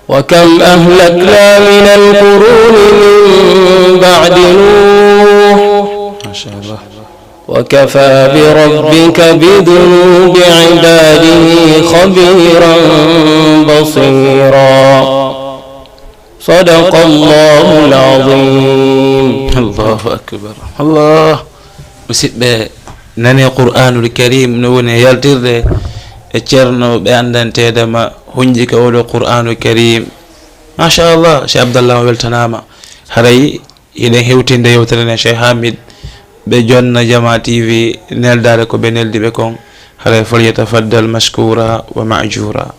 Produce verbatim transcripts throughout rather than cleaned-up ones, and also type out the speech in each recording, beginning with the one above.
وكم أهلكنا من القرون من بعد نوح. ما شاء الله. وكفى بربك بذنوب عباده خبيرا بصيرا. صدق الله العظيم. الله أكبر. الله. Musidɓe, nani Qur'anul Karim no woni e yaltirde e ceerno ɓe anndanteede ma hunji ka oɗo Qur'anul Karim. Machallah, Cheikh Abdallah, o weltanaama. Haray hiɗen hewtinde yewtere nden, Cheikh Hamid, ɓe jonna Jama T V, neldaade ko ɓe neldi ɓe kon. Haray falyatafaddal mashkura wa ma'jura.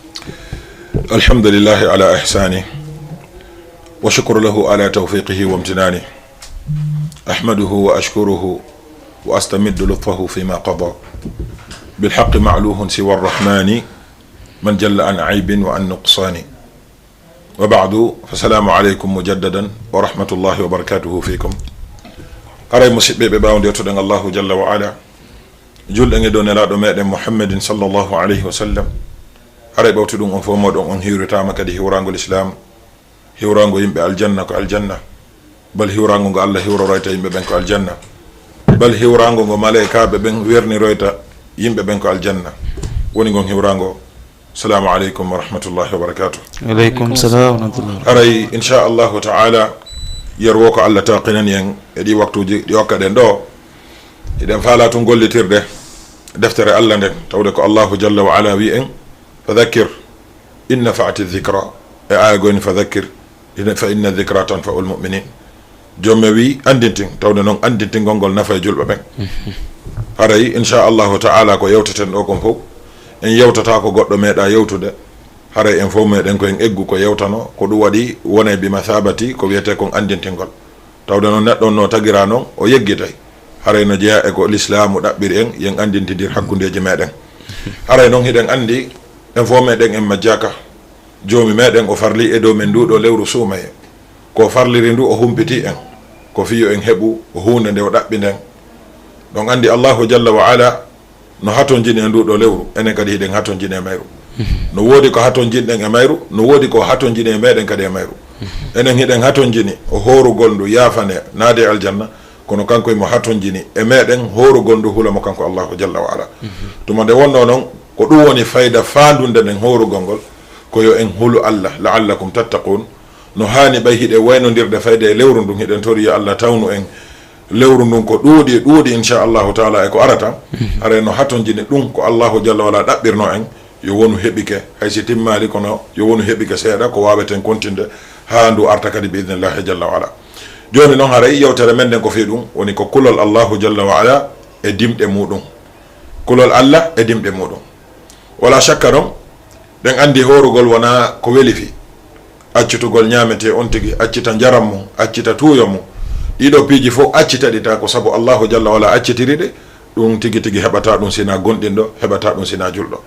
الحمد لله على إحسانه، وشكر له على توفيقه وامتنانه. أحمده وأشكره وأستمد لطفه فيما قضى. بالحق معلوه سوى الرحمن، من جل عن عيب وعن نقصان. وبعد، فالسلام عليكم مجددا ورحمة الله وبركاته فيكم. Haray musidɓe, ɓe ɓaawo nde yettuɗen Allahu jalla wa ala, julɗen e dow nelaaɗo meɗen Muhammadin sallallahu alayhi wa sallam. Haray ɓawti ɗum on fof moɗon on hiwritaama kadi hiwraango Lislaam, hiwraango yimɓe aljanna ko aljanna, bal hiwraango ngo Allah hiwroroyta yimɓe ɓen ko aljanna, bal hiwraango ngo malaykaaɓe ɓen werniroyta yimɓe ɓen ko aljanna. Woni ngon hiwraango. Salaamu aleykum wa rahmatullahi wa barakatuh. Aleykum salam wa rahmatullah. Haray, inchallahu taala, yeru wo ko Allah taqinani en e ɗi waktuuji ɗi okkaɗen ɗo. Hiɗen faalaa tun gollitirde deftere Allah nden, tawde ko Allahu jalla wa ala wi en, "Fadhakkir in nafaati dhikra." E aaya goo ni, "Fadhakkir fa inna dhikra tanfa'ul mu'minin." Joom men wi, "Anndintin," tawde noon anndintingol ngol nafay julɓe ɓen. Haray, inchallahu taala, ko yewteten ɗo kon fof, en yewtataa ko goɗɗo meeɗaa yewtude. Haray en fof meɗen ko en eggu ko yewtano, ko ɗum waɗi wonay bi mathabati ko wiyetee kon anndintingol. Tawde noon neɗɗo on no tagiraa noon, o yeggitay. Haray no jeyaa e ko lislaamu ɗaɓɓiri en, yen anndintindir hakkundeeji meɗen. Haray noon hiɗen anndi, en fof meɗen en majjaaka. Joomi meɗen o farli e dow men nduu ɗoo lewru suumayee. Ko farliri ndu o humpitii en, ko fii yo en heɓu huunde nde o ɗaɓɓi nden. Ɗon anndi Allahu jalla wa ala no hatonjini e nduu ɗoo lewru, enen kadi hiɗen hatonjini e mayru. No woodi ko hatonjinɗen e mayru, no woodi ko hatonjini e meɗen kadi e mayru. Enen hiɗen hatonjini o hoorugol ndu yaafane naade e aljanna, kono kanko himo hatonjini e meɗen hoorugol ndu hula mo kanko Allahu jalla wa ala. Tuma nde wonnoo noon, ko ɗum woni fayda faandunde nden hoorugol ngol, ko yo en hulu Allah, la'allakum tattaqun. No haani ɓay hiɗen waynondirde fayde e lewru ndun, hiɗen tori yo Allah tawnu en lewru ndun ko ɗuuɗi e ɗuuɗi, inchallahu taala, e ko arata. Haray no hatonjini ɗum ko Allahu jalla wa ala ɗaɓɓirno en, yo wonu heɓike, hay si timmaali, kono yo wonu heɓike seeɗa, ko waaweten kontinde haa ndu arta kadi bi idnillahi jalla wa ala. Jooni noon, haray yewtere men nden ko fii ɗum, woni ko kulol Allahu jalla wa ala e dimɗe muɗum. Kulol Allah e dimɗe muɗum. Wala shakka noon, ɗen anndi hoorugol wonaa ko weli fii. Accitugol ñaametee on tigi, accita njaram mum, accita tuuyo mum. Ɗiɗo piiji fof accita ɗi, ta ko sabu Allahu jalla wa ala accitiri ɗe, ɗum tigi tigi heɓataa ɗum sinaa gomɗinɗo, heɓataa ɗum sinaa julɗo.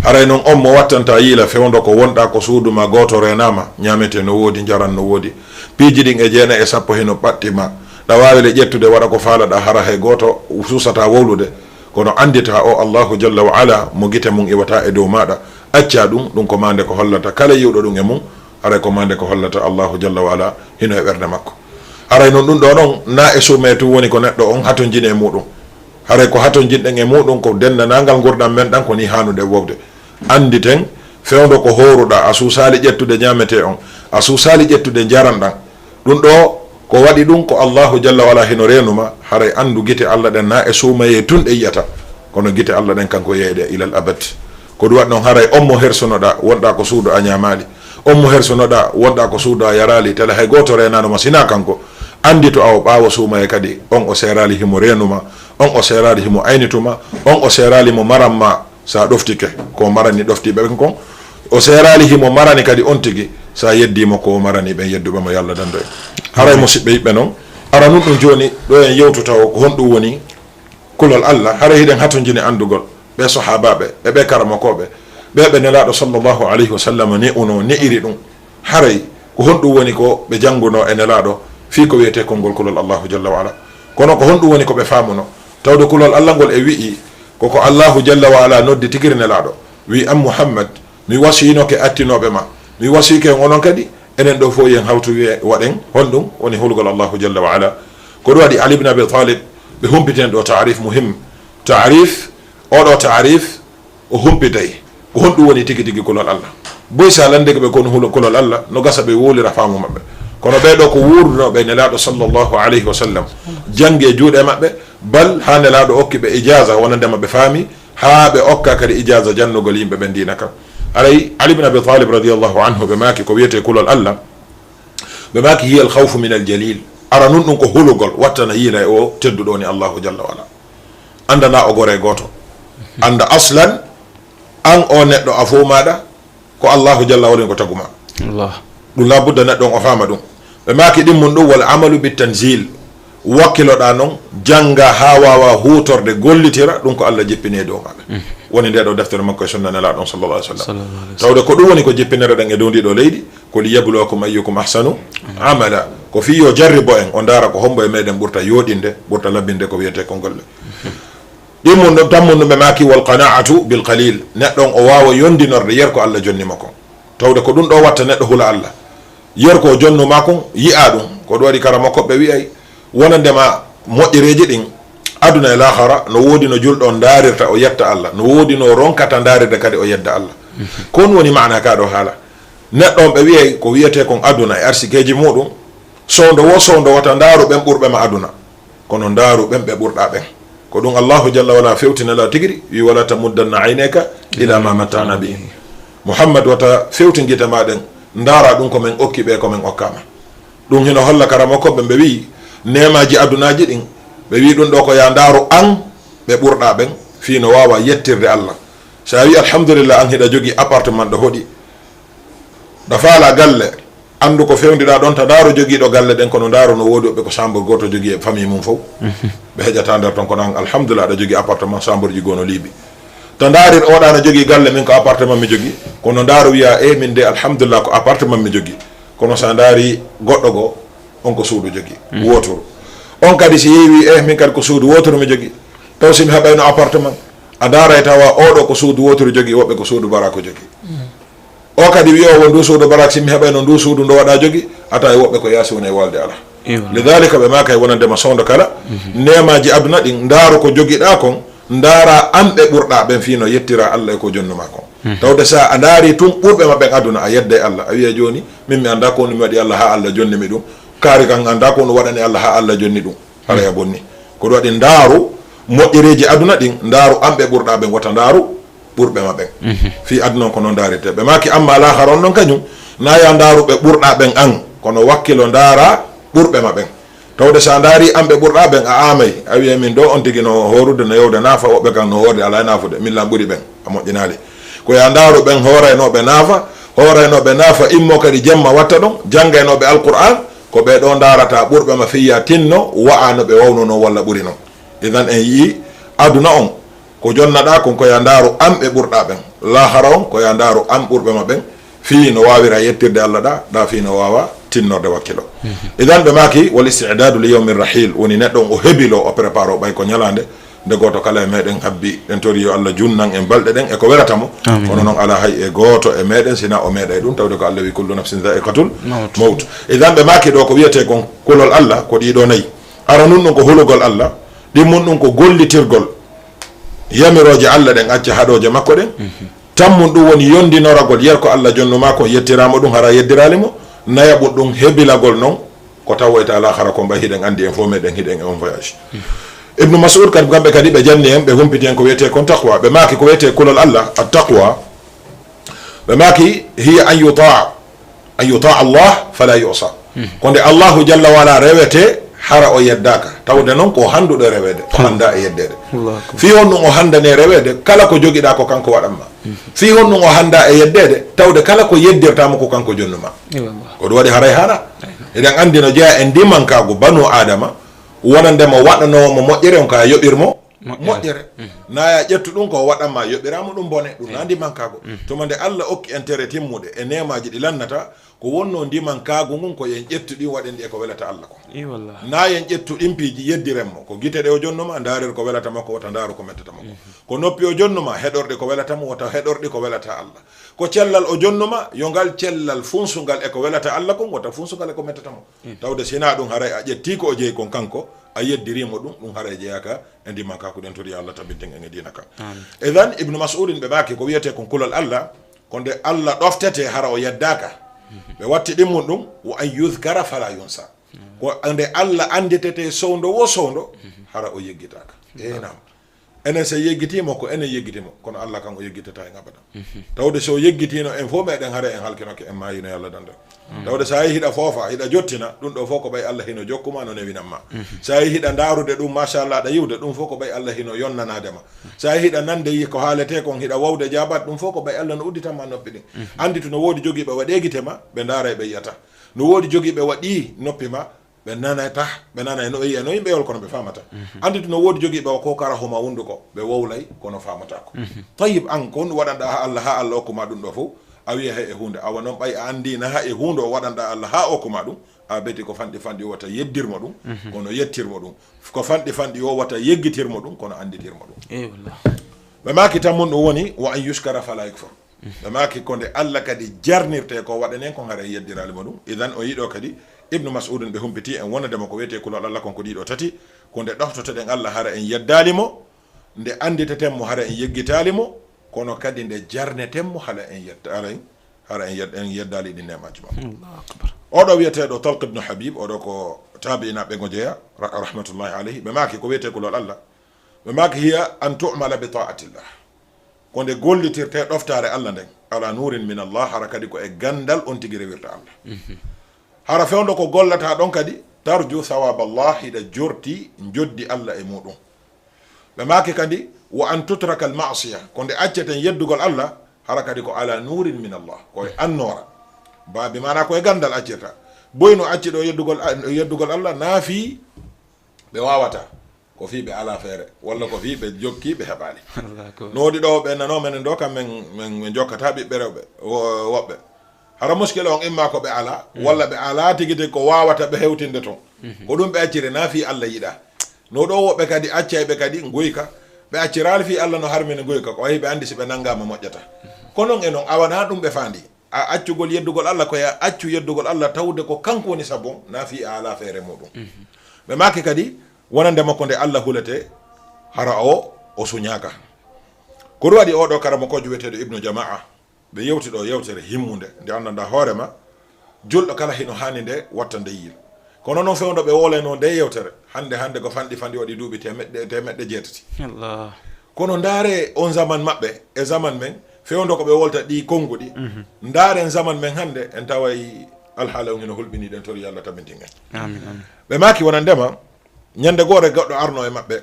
Haray noon on mo wattanta yiila fewndo ko wonɗaa ko suudu ma gooto reenaama, ñaametee no woodi, njaram no woodi. Piiji ɗin e jeenayi e sappo hino ɓaɗti ma. Ɗa waawi le ƴettude waɗa ko faalaɗaa, hara hay gooto suusataa wowlude. Kono anndita o Allahu jalla wa ala mo gite mum iwata e dow maaɗa, accaa ɗum, ɗum ko maande ko hollata kala yi'uɗo ɗum e mum, haray ko maande ko hollata Allahu jalla wa ala hino e ɓernde makko. Haray noon ɗum ɗoo noon, na e suumayee tun woni ko neɗɗo on hatonjini e muɗum. Haray ko hatonjinɗen e muɗum ko denndaangal ngurndan men ɗan ko nii haanude wowde. Annditen, fewndo ko hooruɗaa, a suusaali ƴettude ñaametee on, a suusaali ƴettude njaram ɗan. Ɗum ɗoo, ko waɗi ɗum ko Allahu jalla wa ala hino reenu ma, haray anndu gite Allah ɗen na e suumayee tun ɗe yi'ata, kono gite Allah ɗen kanko yeeyɗe ilal abad. Ko ɗum waɗi noon, haray on mo hersunoɗaa, wonɗaa ko suudu a ñaamaali, on mo hersunoɗaa, wonɗaa ko suudu a yaraali, tele hay gooto reenaano ma sinaa kanko. Anndito awo ɓaawo suumayee kadi, on o seeraali himo reenu ma, on o seeraali himo aynitu ma, on o seeraali mo maran ma, sa ɗoftike, ko marani ɗoftiiɓe ɓen kon. O seeraali himo marani kadi on tigi, sa yeddii mo ko o marani ɓen yedduɓe mo, yo Allah dandu en. Haray musidɓe yiɓɓe noon, aranun ɗum jooni, ɗo en yewtata o, ko honɗum woni kulol Allah? Haray hiɗen hatonjini anndugol ɓe sahaabaaɓe e ɓe karamokooɓe, ɓe ɓe Nelaaɗo sallallahu alayhi wa sallam ne'unoo, ne'iri ɗum. Haray ko honɗum woni ko ɓe janngunoo e Nelaaɗo fii ko wiyetee konngol kulol Allahu jalla wa ala? Kono ko honɗum woni ko ɓe faamunoo? Tawde kulol Allah ngol e wi'i, ko ko Allahu jalla wa ala noddi tigiri Nelaaɗo, wi'i, "An Muhammad, mi wasiyinoke attinooɓe ma, Mi wasiyike en onon kadi, enen ɗo fof yen hawtu wiye waɗen honɗum woni hulugol Allahu jalla wa ala. Ko ɗum waɗi Ali ibn Abi Talib, ɓe humpiten ɗo taarif muhim. Taarif, oɗo taarif, o humpitay. Ko honɗum woni tigi tigi kulol Allah? Boy sa landike ɓe kon hulo kulol Allah, no gasa ɓe wowlira faamu maɓɓe. Kono ɓee ɗo ko wuurdunooɓe Nelaaɗo sallallahu alayhi wa sallam, janngi e juuɗe maɓɓe, bal haa Nelaaɗo okki ɓe ijaaza wonande maɓɓe faami, haa ɓe okka kadi ijaaza jannugol yimɓe ɓen diina kan. Alay, Ali ibn Abi Talib radiyallahu anhu, ɓe maaki ko wiyetee kulol Allah, ɓe maaki hiya al khawfu min al jalil. Ara nun ɗum ko hulugol wattana yiila e o tedduɗo woni Allahu jalla wa ala. Anndana o gore gooto. Annda aslan, an o neɗɗo a fof maɗa, ko Allahu jalla wa ala ko tagu ma. Allah. Ɗum labudda neɗɗo on o faama ɗum. Ɓe maaki ɗimmun ɗum wal amalu bi tanzil. Wakkiloɗa non, jannga haa waawa huutorde, gollitira ɗum ko Allah jippini e dow maɓɓe. Woni nde ɗo deftere makko e sunna Nelaaɗo on sallallahu alaihi wasallam. Sallallahu alaihi wasallam. Tawde ko ɗum woni ko jippinere ɗen e dow ndi ɗo leydi, ko li yabluwakum ayyukum ahsanu amala. Ko fii yo jarribo en, o ndaara ko hombo e meɗen ɓurta yooɗinde, ɓurta labbinde ko wiyetee kon golle. Ɗimmun ɗum, tammun ɗum ɓe maaki wal qanaatu bil qalil. Neɗɗo on o waawa yondinorde yer ko Allah jonni mo kon. Tawde ko ɗum ɗo watta neɗɗo hula Allah. Yer ko jonnu ma kon, yi'a ɗum. Ko ɗum waɗi kara makko ɓe wi'ay, wonandema moƴƴereeji ɗin, aduna e laahara, no woodi no julɗo on ndaarirta o yetta Allah, no woodi no ronkata ndaarirde kadi o yedda Allah. Ko on woni maana ka ɗo haala. Neɗɗo on ɓe wi'ay ko wiyetee kon aduna e arsikeeji muɗum, sowndo wo sowndo wata ndaaru ɓen ɓurɓe ma aduna. Kono ndaaru ɓen ɓe ɓurɗa ɓen. Ko ɗum Allahu jalla wa ala fewti Nelaaɗo tigi ri, wi wala tamuddanna aynayka ila ma matta'na bihi. Muhammad, wata fewti gite ma ɗen, ndaara ɗum ko men okki ɓe, ko men okkama. Ɗum hino holla kara makko ɓe, ɓe wi neemaji adunaaji ɗin, ɓe wi ɗum ɗo ko ya ndaaru an ɓe ɓurɗa ɓen, fii no waawa yettirde Allah. Sa wi alhamdulillah, an hiɗa jogii appartement ɗo hoɗi, ɗa faala galle, anndu ko fewndiɗaa ɗon, ta ndaaru jogiiɗo galle ɗen, kono ndaaru no woodi woɓɓe ko chambre gooto jogii e famille mum fof. Ɓe heƴata nder ton, kono an, alhamdulillah, aɗa jogii appartement, chambre ji goo no liibi. Ta ndaarir oɗa no jogii galle, min ko appartement mi jogii, kono ndaaru wiya, e min de, alhamdulillah, ko appartement mi jogii. Kono sa ndaari goɗɗo goo, on ko suudu jogii, wooturu. On kadi si yeewi, e min kadi ko suudu wooturu mi jogii. Taw si mi heɓayno appartement, a ndaaray tawa oɗo ko suudu wooturu jogii, woɓɓe ko suudu barako jogii. O kadi wi'o wo ndu suudu barak, si mi heɓayno ndu suudu ndo waɗa jogi, a tawi woɓɓe ko yaasi woni e walde ala. Iyo. Lidhalika ɓe maaka e wonande ma sowndo kala, neemaji aduna ɗin, ndaaru ko jogiɗa kon, ndaara an ɓe ɓurɗa ɓen fii no yettira Allah e ko jonnuma kon. Tawde sa a ndaari tun ɓurɓe ma ɓen aduna, a yedda e Allah, a wi'a jooni, min mi annda ko mi waɗi Allah haa Allah jonni mi ɗum, kaari kan annda ko waɗani Allah haa Allah jonni ɗum. Haray a bonni. Ko ɗum waɗi ndaaru moƴƴereeji aduna ɗin, ndaaru an ɓe ɓurɗa ɓen, wota ndaaru ɓurɓe ma ɓen. Fii aduna on ko non ndaarirte. Ɓe maaki, amma laahara on non kañum, na ya ndaaru ɓe ɓurɗa ɓen an, kono wakkilo ndaara ɓurɓe ma ɓen. Tawde sa ndaari an ɓe ɓurɗa ɓen, a amay, a wi'ay min ɗo on tigi no hoorude, no yewde naafa, woɓɓe kan no hoorde, alaa e naafude, min lan ɓuri ɓen, a moƴƴinaali. Ko ya ndaaru ɓen hooraynooɓe naafa, hooraynooɓe naafa, immo kadi jemma watta ɗon, janngaynooɓe Alqur'aan, ko ɓee ɗoo ndaarata ɓurɓe ma fii ya tinno, wa'a no ɓe wawnunoo walla ɓuri non. Idan en yi'i aduna on, ko jonnaɗaa kon, ko ya ndaaru an ɓe ɓurɗa ɓen. Laahara on, ko ya ndaaru an ɓurɓe ma ɓen, fii no waawira yettirde Allah ɗa, ɗa fii no waawa tinnorde wakkilo. Idan ɓe maaki, wal isti'dadu li yawmi rahil, woni neɗɗo on o hebilo, o préparo ɓay ko ñalaande, nde gooto kala e meɗen habbi, en tori yo Allah junnan en balɗe ɗen e ko welata mo. Amin. Kono non alaa hay e gooto e meɗen sina o meɗay ɗum, tawde ko Allah wi, "Kullu nafsin dha'iqatul mawt." Idan ɓe maaki ɗo ko wiyetee kon kulol Allah ko ɗiɗo nayi. Ara nun ɗum ko hulugol Allah, ɗimmun ɗum ko gollitirgol yamirooje Allah ɗen, acca haɗooje makko ɗen. Tammun ɗum woni yondinoragol yer ko Allah jonnuma kon, yettiramo ɗum, hara yeddiraali mo. Nayaɓun ɗum hebilagol non ko tawoyta laahara kon, ɓay hiɗen andi en fof meɗen hiɗen e on voyage. Ibnu Mas'ud kadi, kamɓe kadi ɓe janni en, ɓe humpiti en ko wiyetee kon taqwa. Ɓe maaki ko wiyetee kulol Allah, at taqwa. Ɓe maaki, hiya an yutaa, an yutaa Allah fala yusa. Ko nde Allahu jalla wa ala rewete, hara o yeddaaka. Tawde non ko handuɗo reweede, o handa e yeddeede. Allahu akbar. Fii honɗum o handane reweede? Kala ko jogiɗa ko kanko waɗan ma. Fii honɗum o handa e yeddeede? Tawde kala ko yeddirta mo ko kanko jonnu ma. Ewa, Allah. Ko ɗum waɗi haray hara. Eɗen andi no jeya e ndimankaagu banu Adama, wonande mo waɗanoo mo moƴƴere on ka yoɓir mo. Moƴƴere. Moƴƴere. Mhm. Naa ya ƴettu ɗum ko waɗan ma, yoɓiraa mo ɗum bone, ɗum naa ndimankaagu. Mhm. Tuma nde Allah okki en tere timmuɗe e neemaaji ɗi lannata, ko wonnoo ndimankaagu ngun ko en ƴettu ɗin waɗen ɗi e ko welata Allah ko. Ii wallah. Naa en ƴettu ɗin piiji yeddiren mo. Ko gite ɗe o jonno ma, ndaarer ko welata makko, wota ndaaru ko mettata makko. Mhm. Ko noppi o jonno ma, heɗorɗe ko welata mo, wota heɗorɗi ko welata Allah. Ko cellal o jonno ma, yo ngal cellal funsungal e ko welata Allah kon, wota funsungal e ko mettata mo. Mhm. Tawde si hinaa ɗum haray a ƴettii ko o jeyi kon kanko, a yeddirii mo ɗum, ɗum haray jeyaaka e ndimankaaku ɗen, tori Allah tabintin en e diina kan. Amin. Idan, Ibnu Mas'udin ɓe maaki ko wiyetee kon kulol Allah, ko nde Allah ɗoftete hara o yeddaaka. Mhm. Ɓe watti ɗimmun ɗum, wa an yuzkara fala yunsa. Mhm. Ko nde Allah annditete sowndo wo sowndo, mhm, hara o yeggitaaka. Mhm. Ee, naam. Enen so yeggitii mo, ko enen yeggitii mo, kono Allah kan o yeggitataa en abada. Mhm. Tawde so yeggitiino en fof meɗen, hare en halkinoke, en maayino, yo Allah dandu en. Mhm. Tawde so a yii hiɗa foofa, hiɗa jottina, ɗum ɗo fof ko ɓay Allah hino jokku ma, no newinan ma. Mhm. So a yii hiɗa ndaarude ɗum, machallah, aɗa yiwde, ɗum fof ko ɓay Allah hino yonnanaade ma. So a yii hiɗa nande yi ko haaletee kon, hiɗa wawde jaabaade, ɗum fof ko ɓay Allah no udditan ma noppi ɗin. Mhm. Annditu no woodi jogiiɓe waɗee gite ma, ɓe ndaaray ɓe yi'ataa. No woodi jogiiɓe waɗii noppi ma, ɓe nanata, ɓe nanay no, no yimɓe yol kono ɓe faamata. Mhm. Annditu no woodi jogiiɓe wa ko kara homa wunduko, ɓe wowlay kono faamataako. Mhm. Tayyib, an kon waɗanɗa ha Allah, ha Allah okku ma ɗum ɗo fof, a wiya he e huunde. Awa noon ɓay a anndii na ha e huunde o waɗanɗa Allah ha okku ma ɗum, a beti ko fanɗi fanɗi o wata yeddir mo ɗum, mhm, kono yettir mo ɗum. Ko fanɗi fanɗi o wata yeggitir mo ɗum, kono annditir mo ɗum. Eey wallah. Ɓe maaki tan mun ɗum woni, wa an yushkara fala yukfar. Ɓe maaki ko nde Allah kadi jarnirte ko waɗanen kon, hara en yeddiraali mo ɗum. Idan o yiɗo kadi, Ibnu Mas'udin ɓe humpiti en wonande mo ko wiyetee kulol Allah kon ko ɗiɗo tati, ko nde ɗoftotoɗen Allah hara en yeddaali mo, nde annditeten mo hara en yeggitaali mo, kono kadi nde jarneten mo hara en yedd-, hara en, hara en yedd-, en yeddaali ɗin neemaaji makko. Allahu akbar. Oɗo wiyeteeɗo Talq ibnu Habib, oɗo ko taabi'inaaɓe ngo jeya, ra-, rahmatullahi alayhi, ɓe maaki ko wiyetee kulol Allah. Ɓe maaki hiya an tu'mala bi ta'atillah. Ko nde gollitirte ɗoftaare Allah nden, ala nuurin min Allah, hara kadi ko e ganndal on tigi rewirta Allah. Mhm. Hara fewndo ko gollata ɗon kadi, tarju thawab Allah, hiɗa jorti njoddi Allah e muɗum. Ɓe maaki kadi, wa an tutraka al ma'siya, ko nde acceten yeddugol Allah, hara kadi ko ala nuurin min Allah, ko e annoora. Ba, bi maana ko e ganndal accirta. Boy no acci ɗo yeddugol, yeddugol Allah, naa fii ɓe waawata. Ko fii ɓe alaa feere, walla ko fii ɓe jokki, ɓe heɓaali. Allahu akbar. No woodi ɗo ɓe nanoo menen ɗo, kam men, men, men jokkataa ɓiɓɓe rewɓe, wo-, woɓɓe. Hara muskila on imma ko ɓe alaa, mm, walla ɓe alaa tigi tigi ko waawata ɓe hewtinde ton. Mhm. Ko ɗum ɓe acciri, naa fii Allah yiɗaa. No ɗo woɓɓe kadi accay ɓe kadi ngoyka, ɓe acciraali fii Allah no harmini ngoyka, ko wayi ɓe anndi si ɓe nanngaama moƴƴata. Ko non e non, awa naa ɗum ɓe faandi. A accugol yeddugol Allah, ko ya accu yeddugol Allah tawde ko kanko woni sabu on, naa fii a alaa feere muɗum. Mhm. Ɓe maaki kadi, wonande makko nde Allah hulete, hara o, o suñaaka. Ko ɗum waɗi oɗo karamokoojo wiyeteeɗo Ibnu Jamaa, ɓe yewti ɗo yewtere himmunde, nde anndanɗaa hoore ma, julɗo kala hino haani nde watta nde yiil. Kono noon fewndo ɓe wowlayno nde yewtere, hannde, hannde ko fanɗi fanɗi waɗi duuɓi temeɗɗe, temeɗɗe jeetati. Allah. Kono ndaare on zaman maɓɓe, e zaman men, fewndo ko ɓe wolta ɗi konnguɗi. Mhm. Ndaaren zaman men hannde, en taway alhaala on hino hulɓini, ɗen tori Yalla tabintin en. Amin, amin. Ɓe maaki wonandema, ñande goore goɗɗo arno e maɓɓe,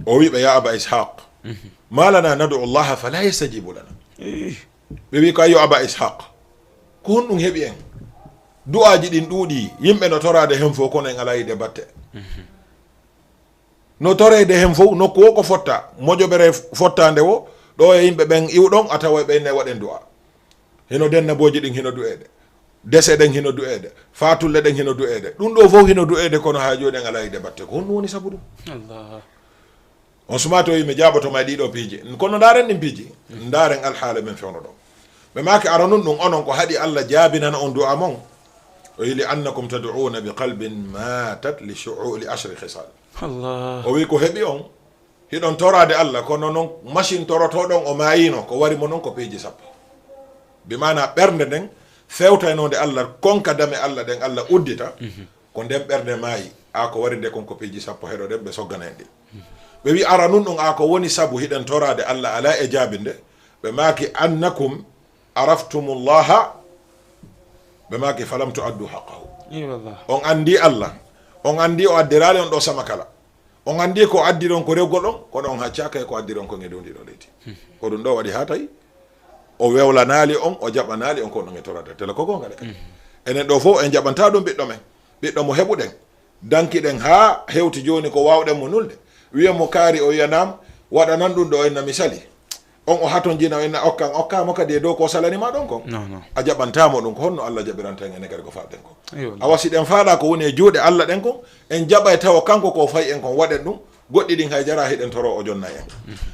o wi ɓe, "Ya Aba Ishaq, mhm, ma lana nad'u Allaha fala yastajibu lana." Ih. Ɓe wi ko, "Ayyo Aba Ishaq, ko honɗum heɓi en? Du'aaji ɗin ɗuuɗi, yimɓe no toraade hen fof, kono en alaa yiide batte." Mhm. No toreede hen fof, nokku o ko fotta, moƴobere fottaande o, ɗo e yimɓe ɓen iwɗon, a tawa ɓe ne waɗen du'a. Hino dennabooji ɗin hino du'eede. Dese ɗen hino du'eede. Faatulle ɗen hino du'eede. Ɗum ɗo fof hino du'eede, kono haa jooni en alaa yiide batte. Ko honɗum woni sabu ɗum? Allah. On sumato wi mi jaaboto ma e ɗiɗo piiji. Kono ndaaren ɗin piiji. Ndaaren alhaala men fewno ɗo. Ɓe maaki, aranun ɗum onon ko haɗi Allah jaabinana on du'a mon. O wi, "Li annakum tad'una bi qalbin matat li shu'u-, li ashri khisal." Allah. O wi ko heɓi on, hiɗon toraade Allah, kono non machine torotoɗon o maayino, ko wari mo non ko piiji sappo. Bi maana ɓernde nden fewtaynode Allah, konka dame Allah ɗen Allah uddita, mhm, ko nden ɓernde maayi, a ko wari nde kon ko piiji sappo heɗoɗen ɓe soggana en ɗi. Ɓe wi, aranun ɗum a ko woni sabu hiɗen toraade Allah alaa e jaabinde? Ɓe maaki, "Annakum araftumullaha," ɓe maaki, "falam tuaddu haqqahu." Ey wallah. On anndi Allah, on anndi o addiraali on ɗo sama kala. On anndi ko addiron ko rewgol on, kono on haccaaka e ko addiron ko e dow ndiɗo leydi. Hmm. Ko ɗum ɗo waɗi haa tawi o wewlanaali on, o jaɓanaali on ko on e torade. Tele ko goonga de kadi. Hmm. Enen ɗo fof en jaɓanta ɗum ɓiɗɗo men. Ɓiɗɗo mo heɓuɗen. Dankiɗen haa hewti jooni ko waawɗen mo nulde. Wiya mo kaari, o wiya naam, waɗanan ɗum ɗo, o inna mi sali. On o hatonjina, o inna okkan, okkaama kadi e dow ko o salani ma ɗon kon. Non, non. A jaɓantaamo ɗum, ko honno Allah jaɓiranta en enen kadi ko faalɗen kon? Awa si ɗen faalaa ko woni e juuɗe Allah ɗen kon, en jaɓay tawa kanko ko fayi en kon waɗen ɗum, goɗɗi ɗin hay jara hiɗen toro o jonnay en.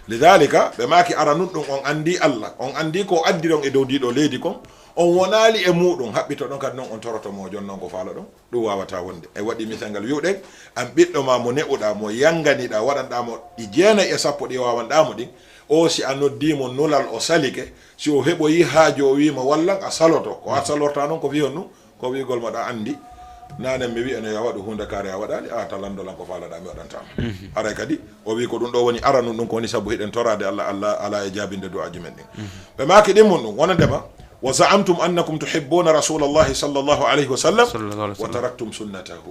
Lidalika, ɓe maaki aranun ɗum on anndi Allah, on anndi ko addiron e dow ndiɗo leydi kon, on wonaali e muuɗum, haɓɓitoɗon kadi non on toroto mo o jonnon ko faaloɗon. Ɗum waawataa wonde. E waɗi misal ngal wi'uɗen, an ɓiɗɗo ma mo ne'uɗaa, mo yanganiɗaa, waɗanɗaa mo ɗi jeenay e sappo ɗi waawanɗaa mo ɗin, o si a noddii mo nulal o salike, si o heɓoyii haaju o wi'i ma wallan a saloto. Ko a salortaa non ko fii honɗum? Ko wi'ugol ma ɗa anndi. Nanen mi wi'ano yo a waɗu huunde kaari a waɗaali, a ta lanndo lan ko faalaɗaa mi waɗantaa ma. Aray kadi, o wi'i ko ɗum ɗo woni aranun ɗum ko woni sabu hiɗen toraade Allah, Allah alaa e jaabinde du'aaji men ɗin. Ɓe maaki ɗimmun ɗum, wonandema, وزعمتم أنكم تحبون رسول الله صلى الله عليه وسلم وتركتم سنته.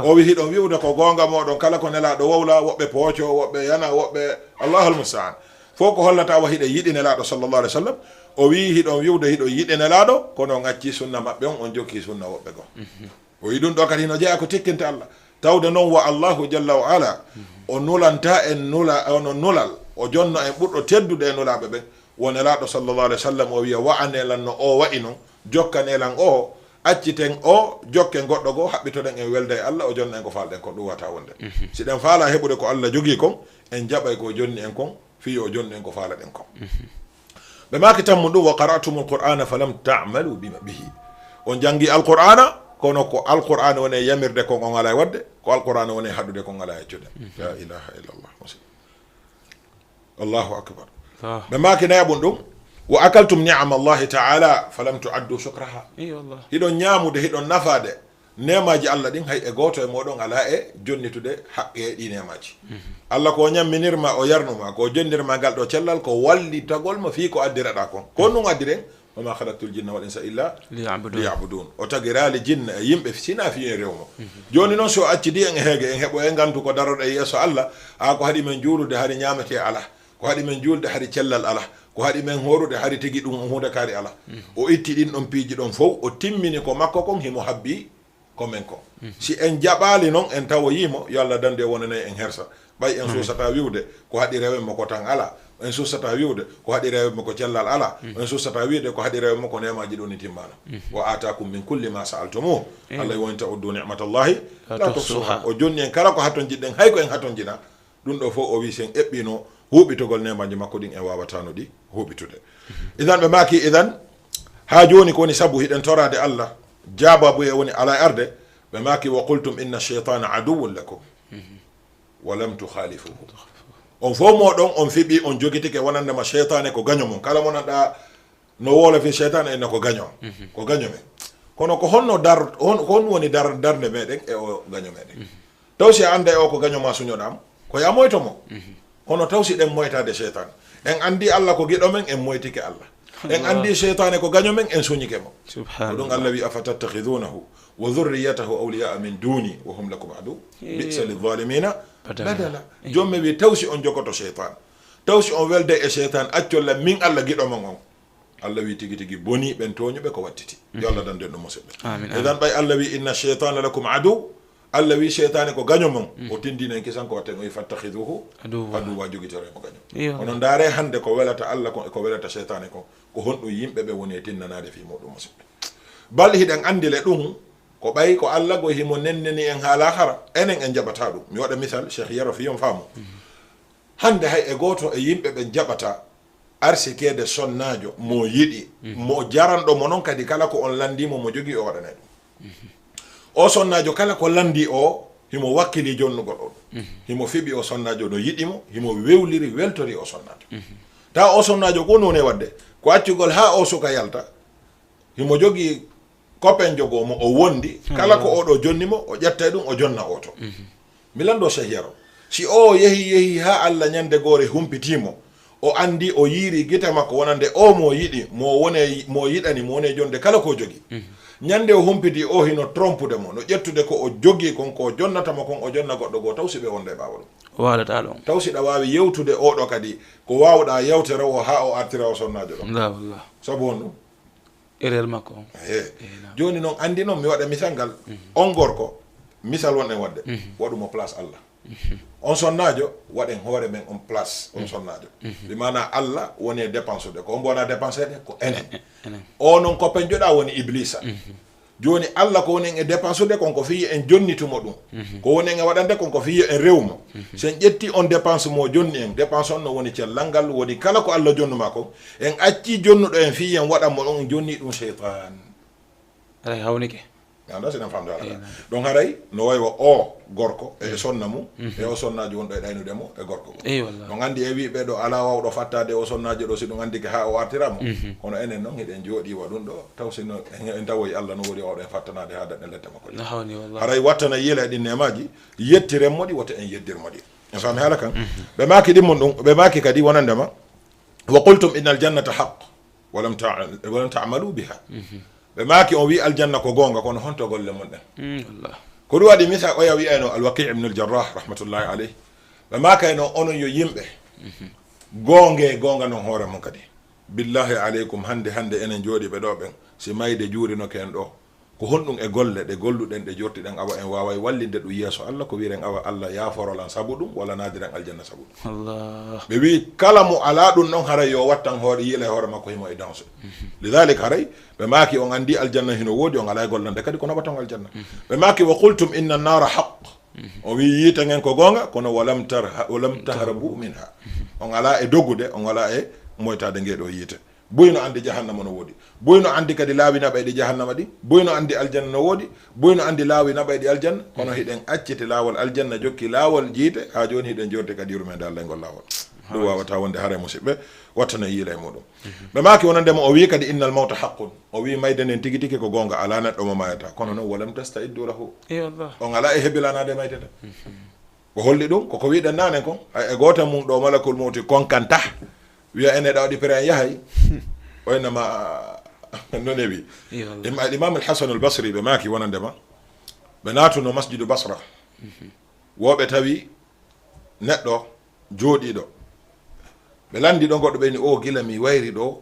O wi hiɗon wi'ude ko goonga mooɗon kala ko Nelaaɗo wowla, woɓɓe pooco, woɓɓe yana, woɓɓe, Allahu almusta'an. Fof ko hollata wa hiɗen yiɗi Nelaaɗo sallallahu alaihi wasallam. O wi hiɗon wi'ude hiɗon yiɗi Nelaaɗo, kono on acci sunna maɓɓe on, on jokki sunna woɓɓe goo. O wi ɗum ɗo kadi hino jeyaa ko tikkinta Allah. Tawde noon wa Allahu jalla wa ala, o nulanta en nula, ono nulal, o jonno en ɓurɗo teddude e nulaaɓe ɓen. Wo Nelaaɗo sallallahu alaihi wasallam o wiya, wa'ane lan no o wa'i non, jokkane lan o, acciten o, jokken goɗɗo goo, haɓɓitoɗen en welde e Allah, o jonna en ko faalɗen ko ɗum wata wonde. Si ɗen faala heɓude ko Allah jogii kon, en jaɓay ko jonni en kon, fii o jonni en ko faalaɗen kon. Ɓe maaki tammu ɗum, wa qara'tumul Qur'ana falam ta'malu bima, bihi. On jangi Alqur'ana, kono ko Alqur'ana woni e yamirde kon on alaa e waɗde, ko Alqur'ana woni e haɗude kon alaa e accude. La ilaha illallah. Allahu akbar. Ɓe maaki nayaɓun ɗum, wa akaltum ni'ama Allahi ta'ala falam tu'addu shukraha. Hiɗon ñaamude, hiɗon nafaade neemaaji Allah ɗin, hay e gooto e mooɗon alaa e jonnitude haqqe ɗi neemaaji. Allah ko o ñamminirma, o yarnuma, ko o jonnirma ngal ɗo cellal, ko wallitagol ma fii ko addiraɗaa kon. Ko honɗum addiren? Wa ma khalaqtul jinna wal insa illa liya'budun. O tagiraali jinna e yimɓe sinaa fii en rew mo. Jooni non si o accidi en e heege, en heɓoyay ngantu ko daroɗen yeeso Allah, a ko haɗi men juulude hari ñaametee alaa, ko haɗi men juulde hari cellal alaa, ko haɗi men hoorude hari tigi ɗum huunde kaari alaa. O itti ɗin ɗon piiji ɗon fow, o timmini ko makko kon, himo habbi ko men kon. Si en jaɓaali non, en tawoyii mo, yo Allah dandu e wonanay en hersa. Ɓay en suusataa wi'ude ko haɗi rewen mo ko tan alaa. En suusataa wi'ude ko haɗi rewen mo ko cellal alaa. En suusataa wi'ude ko haɗi rewen mo ko neemaaji ɗin ɗi timmaano. Wa aataakum min kulli ma sa'altumuh. Allah wi, wa in ta'uddu ni'matallahi la tuhsuha. O jonni en kala ko hatonjiɗen, hay ko en hatonjinaa. Ɗum ɗo fof o wi si en eɓɓiino huuɓitogol neemaaji makko ɗin, en waawataano ɗi huuɓitude. Idan ɓe maaki, idan haa jooni ko woni sabu hiɗen toraade Allah, jaababu e woni alaa e arde, ɓe maaki, wa qultum inna shaytana aduwwun lakum wa lam tukhalifuhu. On fof mooɗon on fiɓi, on jogitike wonande ma seytaane ko gaño mon. Kala mo nanɗa no wowla fii seytaane, inna ko gaño, ko gaño men. Kono ko honno dar-, hon-, ko honɗum woni dar-, darnde meɗen e o gaño meɗen? Taw si a annda e o ko gaño ma suñoɗaa mo, ko yo a moyto mo. Kono taw si ɗen moytaade seytaane. En anndi Allah ko giɗo men, en moytike Allah. En anndi seytaane ko gaño men, en suñike mo. Ko ɗum Allah wi, afatattakhidunahu wa dhurriyyatahu awliya'a min duni wa hum lakum adu. Bi'sa lidh-dhalimina badala. Joom men wi, taw si on jogoto seytaane, taw si on welde e seytaane, accol lan min Allah giɗo mon on. Allah wi, tigi tigi bonii ɓen tooñuɓe ko wattiti. Yo Allah dandu en ɗum, musidɓe. Amin, amin. Idan ɓay Allah wi, inna shaytana lakum adu, Allah wi seytaane ko gaño mon, o tindini en kisan ko watten, o wi, fattakhiduhu aduwwa, jogitoren mo gaño. Iyo. Kono ndaare hannde ko welata Allah kon e ko welata seytaane kon, ko honɗum yimɓe ɓe woni e tinnanaade fii muɗum, musidɓe? Bal hiɗen anndi le ɗum, ko ɓay ko Allah go himo nennini en haa laahara, enen en jaɓataa ɗum. Mi waɗa misal, Cheikh Yero fii on faamu. Hannde hay e gooto e yimɓe ɓen jaɓataa arsikeede sonnaajo mo yiɗi, mo jaranɗo mo non kadi kala ko on lanndii mo, mo jogii o waɗanay ɗum. O sonnaajo kala ko lanndii o, himo wakkilii jonnugol on. Himo fiɓi o sonnaajo no yiɗi mo, himo wewliri weltori o sonnaajo. Tawa o sonnaajo ko woni e waɗde, ko accugol haa o suka yalta, himo jogii kopen jogo mo o wondi, kala ko oɗo jonni mo, o ƴetta e ɗum, o jonna oto. Mi lanndo Cheikh Yero. Si o yehi, yehi haa Allah ñande goore humpitii mo, o anndi, o yiiri gite makko wonande o mo yiɗi, mo wone, mo yiɗani, mo woni e jonde kala ko jogii. Ñande o humpitii o hino trompude mo, no ƴettude ko o jogii kon, ko jonnata mo kon, o jonna goɗɗo goo, taw si ɓe wonda e ɓaawo ɗum. O waalataa ɗon. Taw si ɗa waawi yewtude oɗo kadi, ko waawɗaa yewtere o haa o artira o sonnaajo ɗon. La, wallah. Sabu honɗum? Erreur makko on. Ehe. Ehe, naam. Jooni non, anndi non, mi waɗa misal ngal. On gorko, Misal wonɗen waɗde, waɗu mo place Allah. On sonnaajo, waɗen hoore men on place, on sonnaajo. Bi maana Allah woni e dépense de, ko on mbo wona dépense de, ko enen. Enen. O non ko pen joɗa woni Iblisa. Jooni Allah ko woni en e dépense de, kon ko fii en jonnitumo ɗum. Ko woni en e waɗande kon ko fii en rewmo. Si en ƴetti on dépense mo jonni en, dépense on no woni cellal ngal, woni kala ko Allah jonnuma kon, en acci jonnuɗo en fii en waɗan mo ɗum, en jonni ɗum seytaan. Alay hawnike. Anda si ɗen famde ala. Donc haray no wayi wa o gorko e sonna mum e o sonnaajo wonɗo e ɗaynude mo e gorko. Eyi wallah. No gandi e wi ɓe ɗo ala wawɗo fattade o sonnaajo ɗo si ɗum andike ha o artiramo. Kono enen noon hiɗen jooɗi wa ɗum ɗo taw si no en tawoyi Allah no woni wawɗo en fattanade ha daɗɗen lette makko. No hawni wallah. Haray wattana yila e ɗin nemaji yettiren moɗi wota en yeddir moɗi. En fami hala kan. Ɓe maki ɗin mum ɗum ɓe maki kadi wonandema wa qultum innal jannata haqq walam ta- walam ta'malu biha. Ɓe maaki on wi aljanna ko goonga kono honto golle mon ɗen? Mm, wallah. Ko ɗum waɗi misal oya wiyayno Alwaqi ibnul Jarrah rahmatullahi alayh. Ɓe maakayno onon yo yimɓe goonge goonga non hoore mon kadi. Billahi aleykum hannde hannde enen jooɗiiɓe ɗo ɓen si mayde juurinoke en ɗo ko honɗum e golle ɗe golluɗen ɗe jortiɗen awa en waaway wallinde ɗum yeeso Allah ko wiren awa Allah yaaforolan sabu ɗum walla naadiren aljanna sabu ɗum. Allah. Ɓe wi kala mo alaa ɗum ɗon haray yo wattan hoore yiila e hoore makko himo e danse. Lidalik haray ɓe maaki on anndi aljanna hino woodi on alaa e gollande kadi ko naɓata on aljanna. Ɓe maaki wa qultum inna nara haq. O wi yiite ngen ko goonga kono walam tar walam tahrabu minha. On alaa e dogude on alaa e moytaade ngee ɗo yiite. Buy no anndi jahannama no woodi. Buy no anndi kadi laawi naɓayɗi jahannama ɗin. Buy no anndi aljanna no woodi. Buy no anndi laawi naɓayɗi aljanna. Kono hiɗen acciti laawol aljanna jokki laawol yiite haa jooni hiɗen jorti kadi yurmeende Allah e ngol laawol. Ɗum waawata wonde haray musiɓɓe wattana yiila e muɗum. Ɓe maaki wonande mo o wii kadi innal mawta haqqun. O wii mayde nden tigi tigi ko goonga alaa neɗɗo mo mayata. Kono noon walam tasta'iddu lahu. Eyi wallah. On alaa e hebilanaade mayde nden. Ko holli ɗum koko wiɗen nanen kon ay e gooto mum ɗo malakul mawti konkanta wiya ene ɗa waɗi pere en yahay. O innama none wi. Eyi wallah. Im- al imam al hasan al basri ɓe maaki wonandema ɓe naatuno masjidu basra. Woɓe tawi neɗɗo jooɗiɗo ɓe landi ɗo goɗɗo ɓeni o gila mi wayri ɗo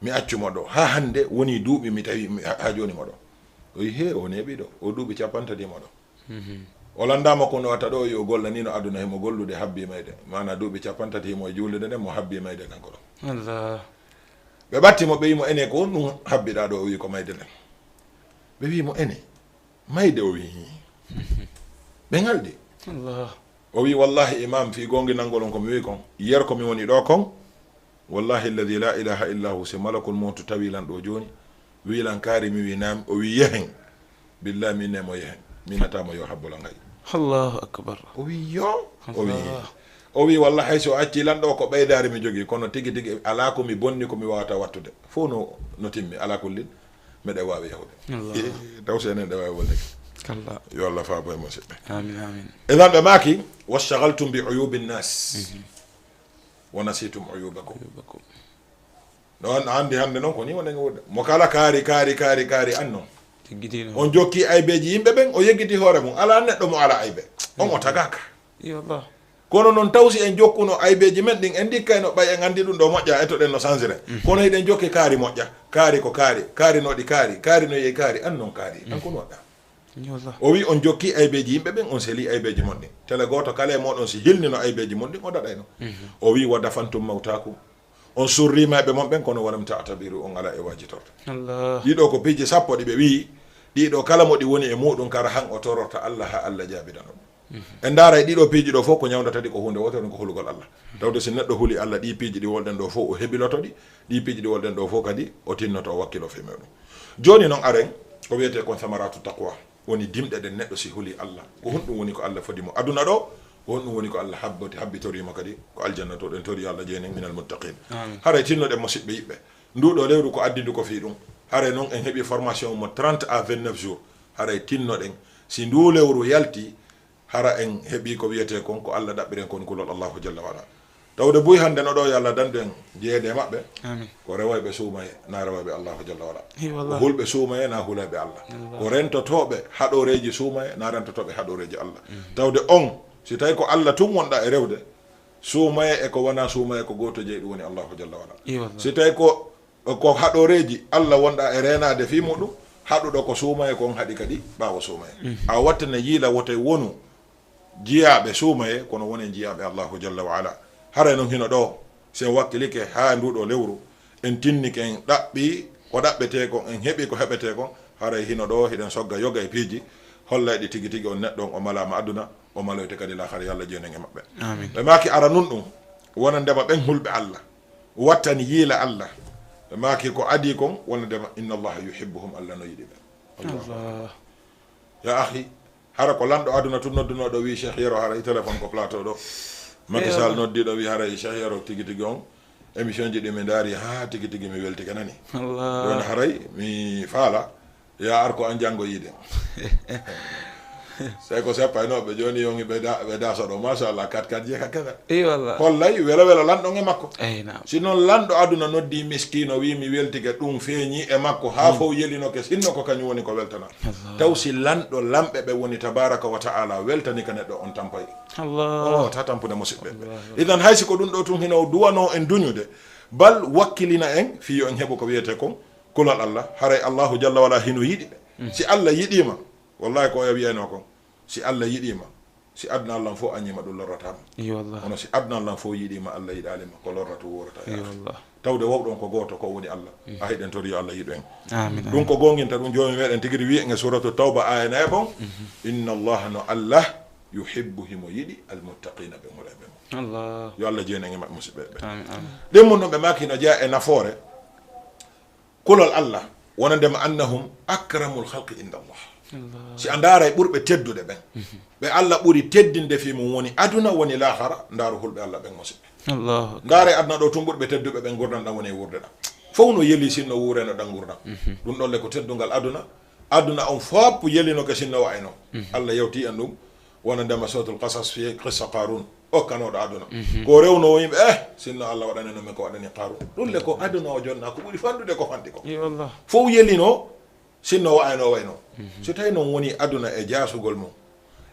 mi accu mo ɗo ha hande woni duuɓi mi tawi mi- ha ha joni mo ɗo. O yi he o neeɓi ɗo o duuɓi capantati mo ɗo. O landama kono wata ɗo yo gollanino aduna himo gollude habbi mayde mana duuɓi capantati himo e juulude nden mo habbi mayde kanko ɗo. Allah. Ɓe ɓatti mo ɓe wi mo ene ko on ɗum habbiɗa ɗo o wi ko mayde nden. Ɓe wi mo ene mayde o wi ɓe ngaldi. Allah. O wi wallahi imam fi gonginangol on ko mi wi kon yer ko mi woni ɗo kon. Wallahi alladi la ilaha illa hu si malakul mawtu tawi lan ɗo joni wi lan kaari mi wi nam o wi yehen. Billahi min nemo yehen minatamo yo habbola ngay. Allahu akbar. O wi yo o wi o wi walla hay so acci lan ɗo ko ɓeydaare mi jogii kono tigi tigi alaa ko mi bonni ko mi wawata wattude fof no no timmi alaa kullin. Meɗen waawi yahude. Allah. Eh, taw so enen ɗe waawi wonde Kalla. Yo Allah faabo e musiɓɓe. Amin amin. Idan ɓe maaki washtagaltum bi uyubi nnas wa nasitum uyubakum. Yubakum. Ɗon anndi hannde noon ko ni wonɗen wuurde mo kala kaari kaari kaari kaari an noon. Tiggitino. On jokki aybeeji yimɓe ɓen o yeggiti hoore mum alaa neɗɗo mo alaa aybe. On o tagaaka. Yo Allah. Kono noon taw si en jokkuno aybeeji men ɗin en ndikkayno ɓay en anndi ɗum ɗo moƴƴa etoɗen no sansire. Kono hiɗen jokki kaari moƴƴa kaari ko kaari kaari noɗi kaari kaari no yehi kaari an noon kaari an ko noɗɗa. Yo Allah. O wi on jokki aybeeji yimɓe ɓen on seli aybeeji mon ɗin tele gooto kala e moɗon si hilnino aybeeji mon ɗin o daɗayno. O wi wa dafantum mawtakum. On surri mayɓe mon ɓen kono walam ta'tabiru on ala e wajitorto. Allah. Ɗiɗo ko piiji sappo ɗi ɓe wiyi. Ɗiɗo kala mo ɗi woni e muɗum kara han o tororta Allah ha Allah jaabidano ɗum. En ndaara e ɗiɗo piiji ɗo fof ko ñawndata ɗi ko hunde wotere ɗum ko hulugol Allah. Tawde si neɗɗo huli Allah ɗi piiji ɗi wolɗen ɗo fof o hebiloto ɗi. Ɗi piiji ɗi wolɗen ɗo fof kadi o tinnoto o wakkilo fi muɗum. Jooni noon aren ko wiyetee kon samaratu taqwa. Woni dimɗe ɗen neɗɗo si huli Allah ko honɗum woni ko Allah fodi mo aduna ɗo. Ko honɗum woni ko Allah habboti habbitorima kadi ko aljanna to ɗen tori yo Allah jeynen minal muttaqin. Haray tinnoɗen musiɓɓe yiɓɓe nduɗo lewru ko addidu ko fii ɗum. Haray noon en heɓi formation mo trente à vingt-neuf jours. Haray tinnoɗen si ndu lewru yalti hara en heɓi ko wiyetee kon ko Allah ɗaɓɓiren kon kulol Allahu jalla wala. Tawde buy hannde no ɗo yo Allah dandu en jeyeede e maɓɓe. Amin. Ko rewoyɓe suumaye na rewoyɓe Allahu jalla wala. Hi Ko wallah. hulɓe suumaye na huleyɓe Allah. Ko rentotooɓe haɗooreeji suumaye na rentotooɓe haɗooreeji Allah. Tawde on si tawi ko Allah tun wonɗa e rewde suumaye e ko wona suumaye ko gooto jeyi ɗum woni Allahu jalla wala. Hi wallah. Si tawi ko ko haɗooreeji Allah wonɗa e reenaade fii muɗum Haɗuɗo ko suumaye kon haɗi kadi ɓaawo suumaye. A wattane yiila wote wonu jiyaaɓe suumaye, kono wonen jiyaaɓe Allahu jalla wa ala. Haray non hino ɗo, si en wakkilike haa nduɗo lewru, en tinnike, en ɗaɓɓi ko ɗaɓɓetee kon, en heɓi ko heɓetee kon, haray hino ɗo hiɗen sogga yoga e piiji, hollay ɗi tigi tigi on neɗɗo on o malaama aduna, o maloyte kadi laakhara, yo Allah jeenan e maɓɓe. Amin. Ɓe maaki ara nun ɗum, wonandema ɓen hulɓe Allah, wattani yiila Allah. Ɓe maaki ko adii kon, wonandema inna Allaha yuhibbuhum, Allah no yiɗi ɓe. Allah. Ya akhi, hara ko lanɗo aduna tun noddunooɗo wi Cheikh Yero, hara e téléphone ko plateau ɗo. Macky Sall noddiɗo wi hara e Cheikh Yero tigi tigi on. Émission ji ɗi mi ndaari, ha tigi tigi mi weltike nani. Allah. Ɗon haray mi faala, ya ar ko an janngo yiide. Sey ko seppaynoɓe jooni yon ɓe da-, ɓe dasa ɗo, machallah, kat kat jeeka kene. Eyi wallah. Hollay welo welo lanɗon e makko. Eyi, naam. Si noon lanɗo aduna noddi miskino wi mi weltike, ɗum feeñi e makko, ha fof yelinoke, sinno ko kañum woni ko weltana. Allah. Taw si lanɗo lamɓe ɓe woni tabaraka wa ta'ala weltani ka neɗɗo on tampay. Allah. O ta tampude musiɓɓe ɓe. Allah. Idan hay si ko ɗum ɗo tun hino duwano en duñude, bal wakkilina en fii yo en heɓu ko wiyete kon kulol Allah. Haray Allahu jalla wala hino yiɗi ɓe. Si Allah yiɗima, wallahi ko o wiyayno kon. Si Allah yiɗima, si aduna Allah fof añima ɗum lorratama. Eyi wallah. Kono si aduna Allah fof yiɗima, Allah yiɗalima, ko lorratu worata. Eyi wallah. Tawde wawɗon ko gooto, ko woni Allah. A hiɗen tori yo Allah yiɗu en. Amin, ɗum amin. Ko gonginta ɗum joomi meɗen tigi wi en e suratu Tawba aya nayi bon. Inna Allah no Allah yuhibbu himo yiɗi almuttaqina ɓe ngol e ɓe. Allah. Yo Allah jeenan e maɓɓe musiɓɓe ɓe. Amin, amin. Ɗen mun ɗum ɓe maaki no jeya e nafoore kulol Allah, wonandema annahum akramul khalqi inda Allah. Allah. Si a ndaaray ɓurɓe teddude ɓen, ɓe Allah ɓuri teddinde fii mum woni aduna, woni laakhara, ndaaru hulɓe Allah ɓen musiɓɓe. Allahu akbar. Ndaaray aduna ɗo tun ɓurɓe tedduɓe ɓen gurdam ɗam woni e wurde ɗam. Fow no yeli sinno wuureno ɗam gurdam. Ɗum ɗon le ko teddungal aduna. Aduna on fop yelinoke sinno wa'ayno. Allah yewti en ɗum. Wonandema Suratul Qasas fii qissa Qarun. Okkanoɗo aduna. Ko rewno yimɓe, eh, sinno Allah waɗanino men ko waɗani Qarun. Ɗum le ko aduna o jonna, ko ɓuri fanɗude ko fanɗi ko. Eyi wallah. Fow yelino, sinno wa'ayno wayno. So tawi noon woni aduna e jaasugol mum,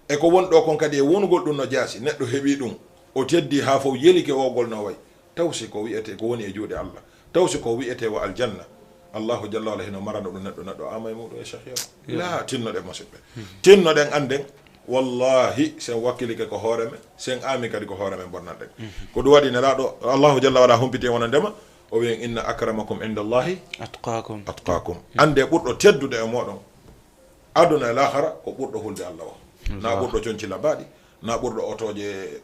e ko woni ɗo kon kadi e wonugol ɗum no jaasi, neɗɗo heɓi ɗum, o teddi haa fow yelike wowgol no way. Taw si ko wi'ete ko woni e juuɗe Allah. Taw si ko wi'ete wa aljanna. Allahu jalla wala hino marano ɗum neɗɗo, neɗɗo ama e muɗum e sahira. Yo. La, tinnoɗen musiɓɓe. Tinnoɗen annden, wallahi, sen wakkilike ko hoore men, sen ami kadi ko hoore men bonnan ɗen. Ko ɗum waɗi Nelaaɗo, Allahu jalla wala humpiti wonandema, o wi'en inna akramakum inda Allahi atqakum. Atqakum. Annde ɓurɗo teddude e moɗon, aduna e laakhara, ko ɓurɗo hulde Allah o. Na ɓurɗo conci labaaɗi, na ɓurɗo otooje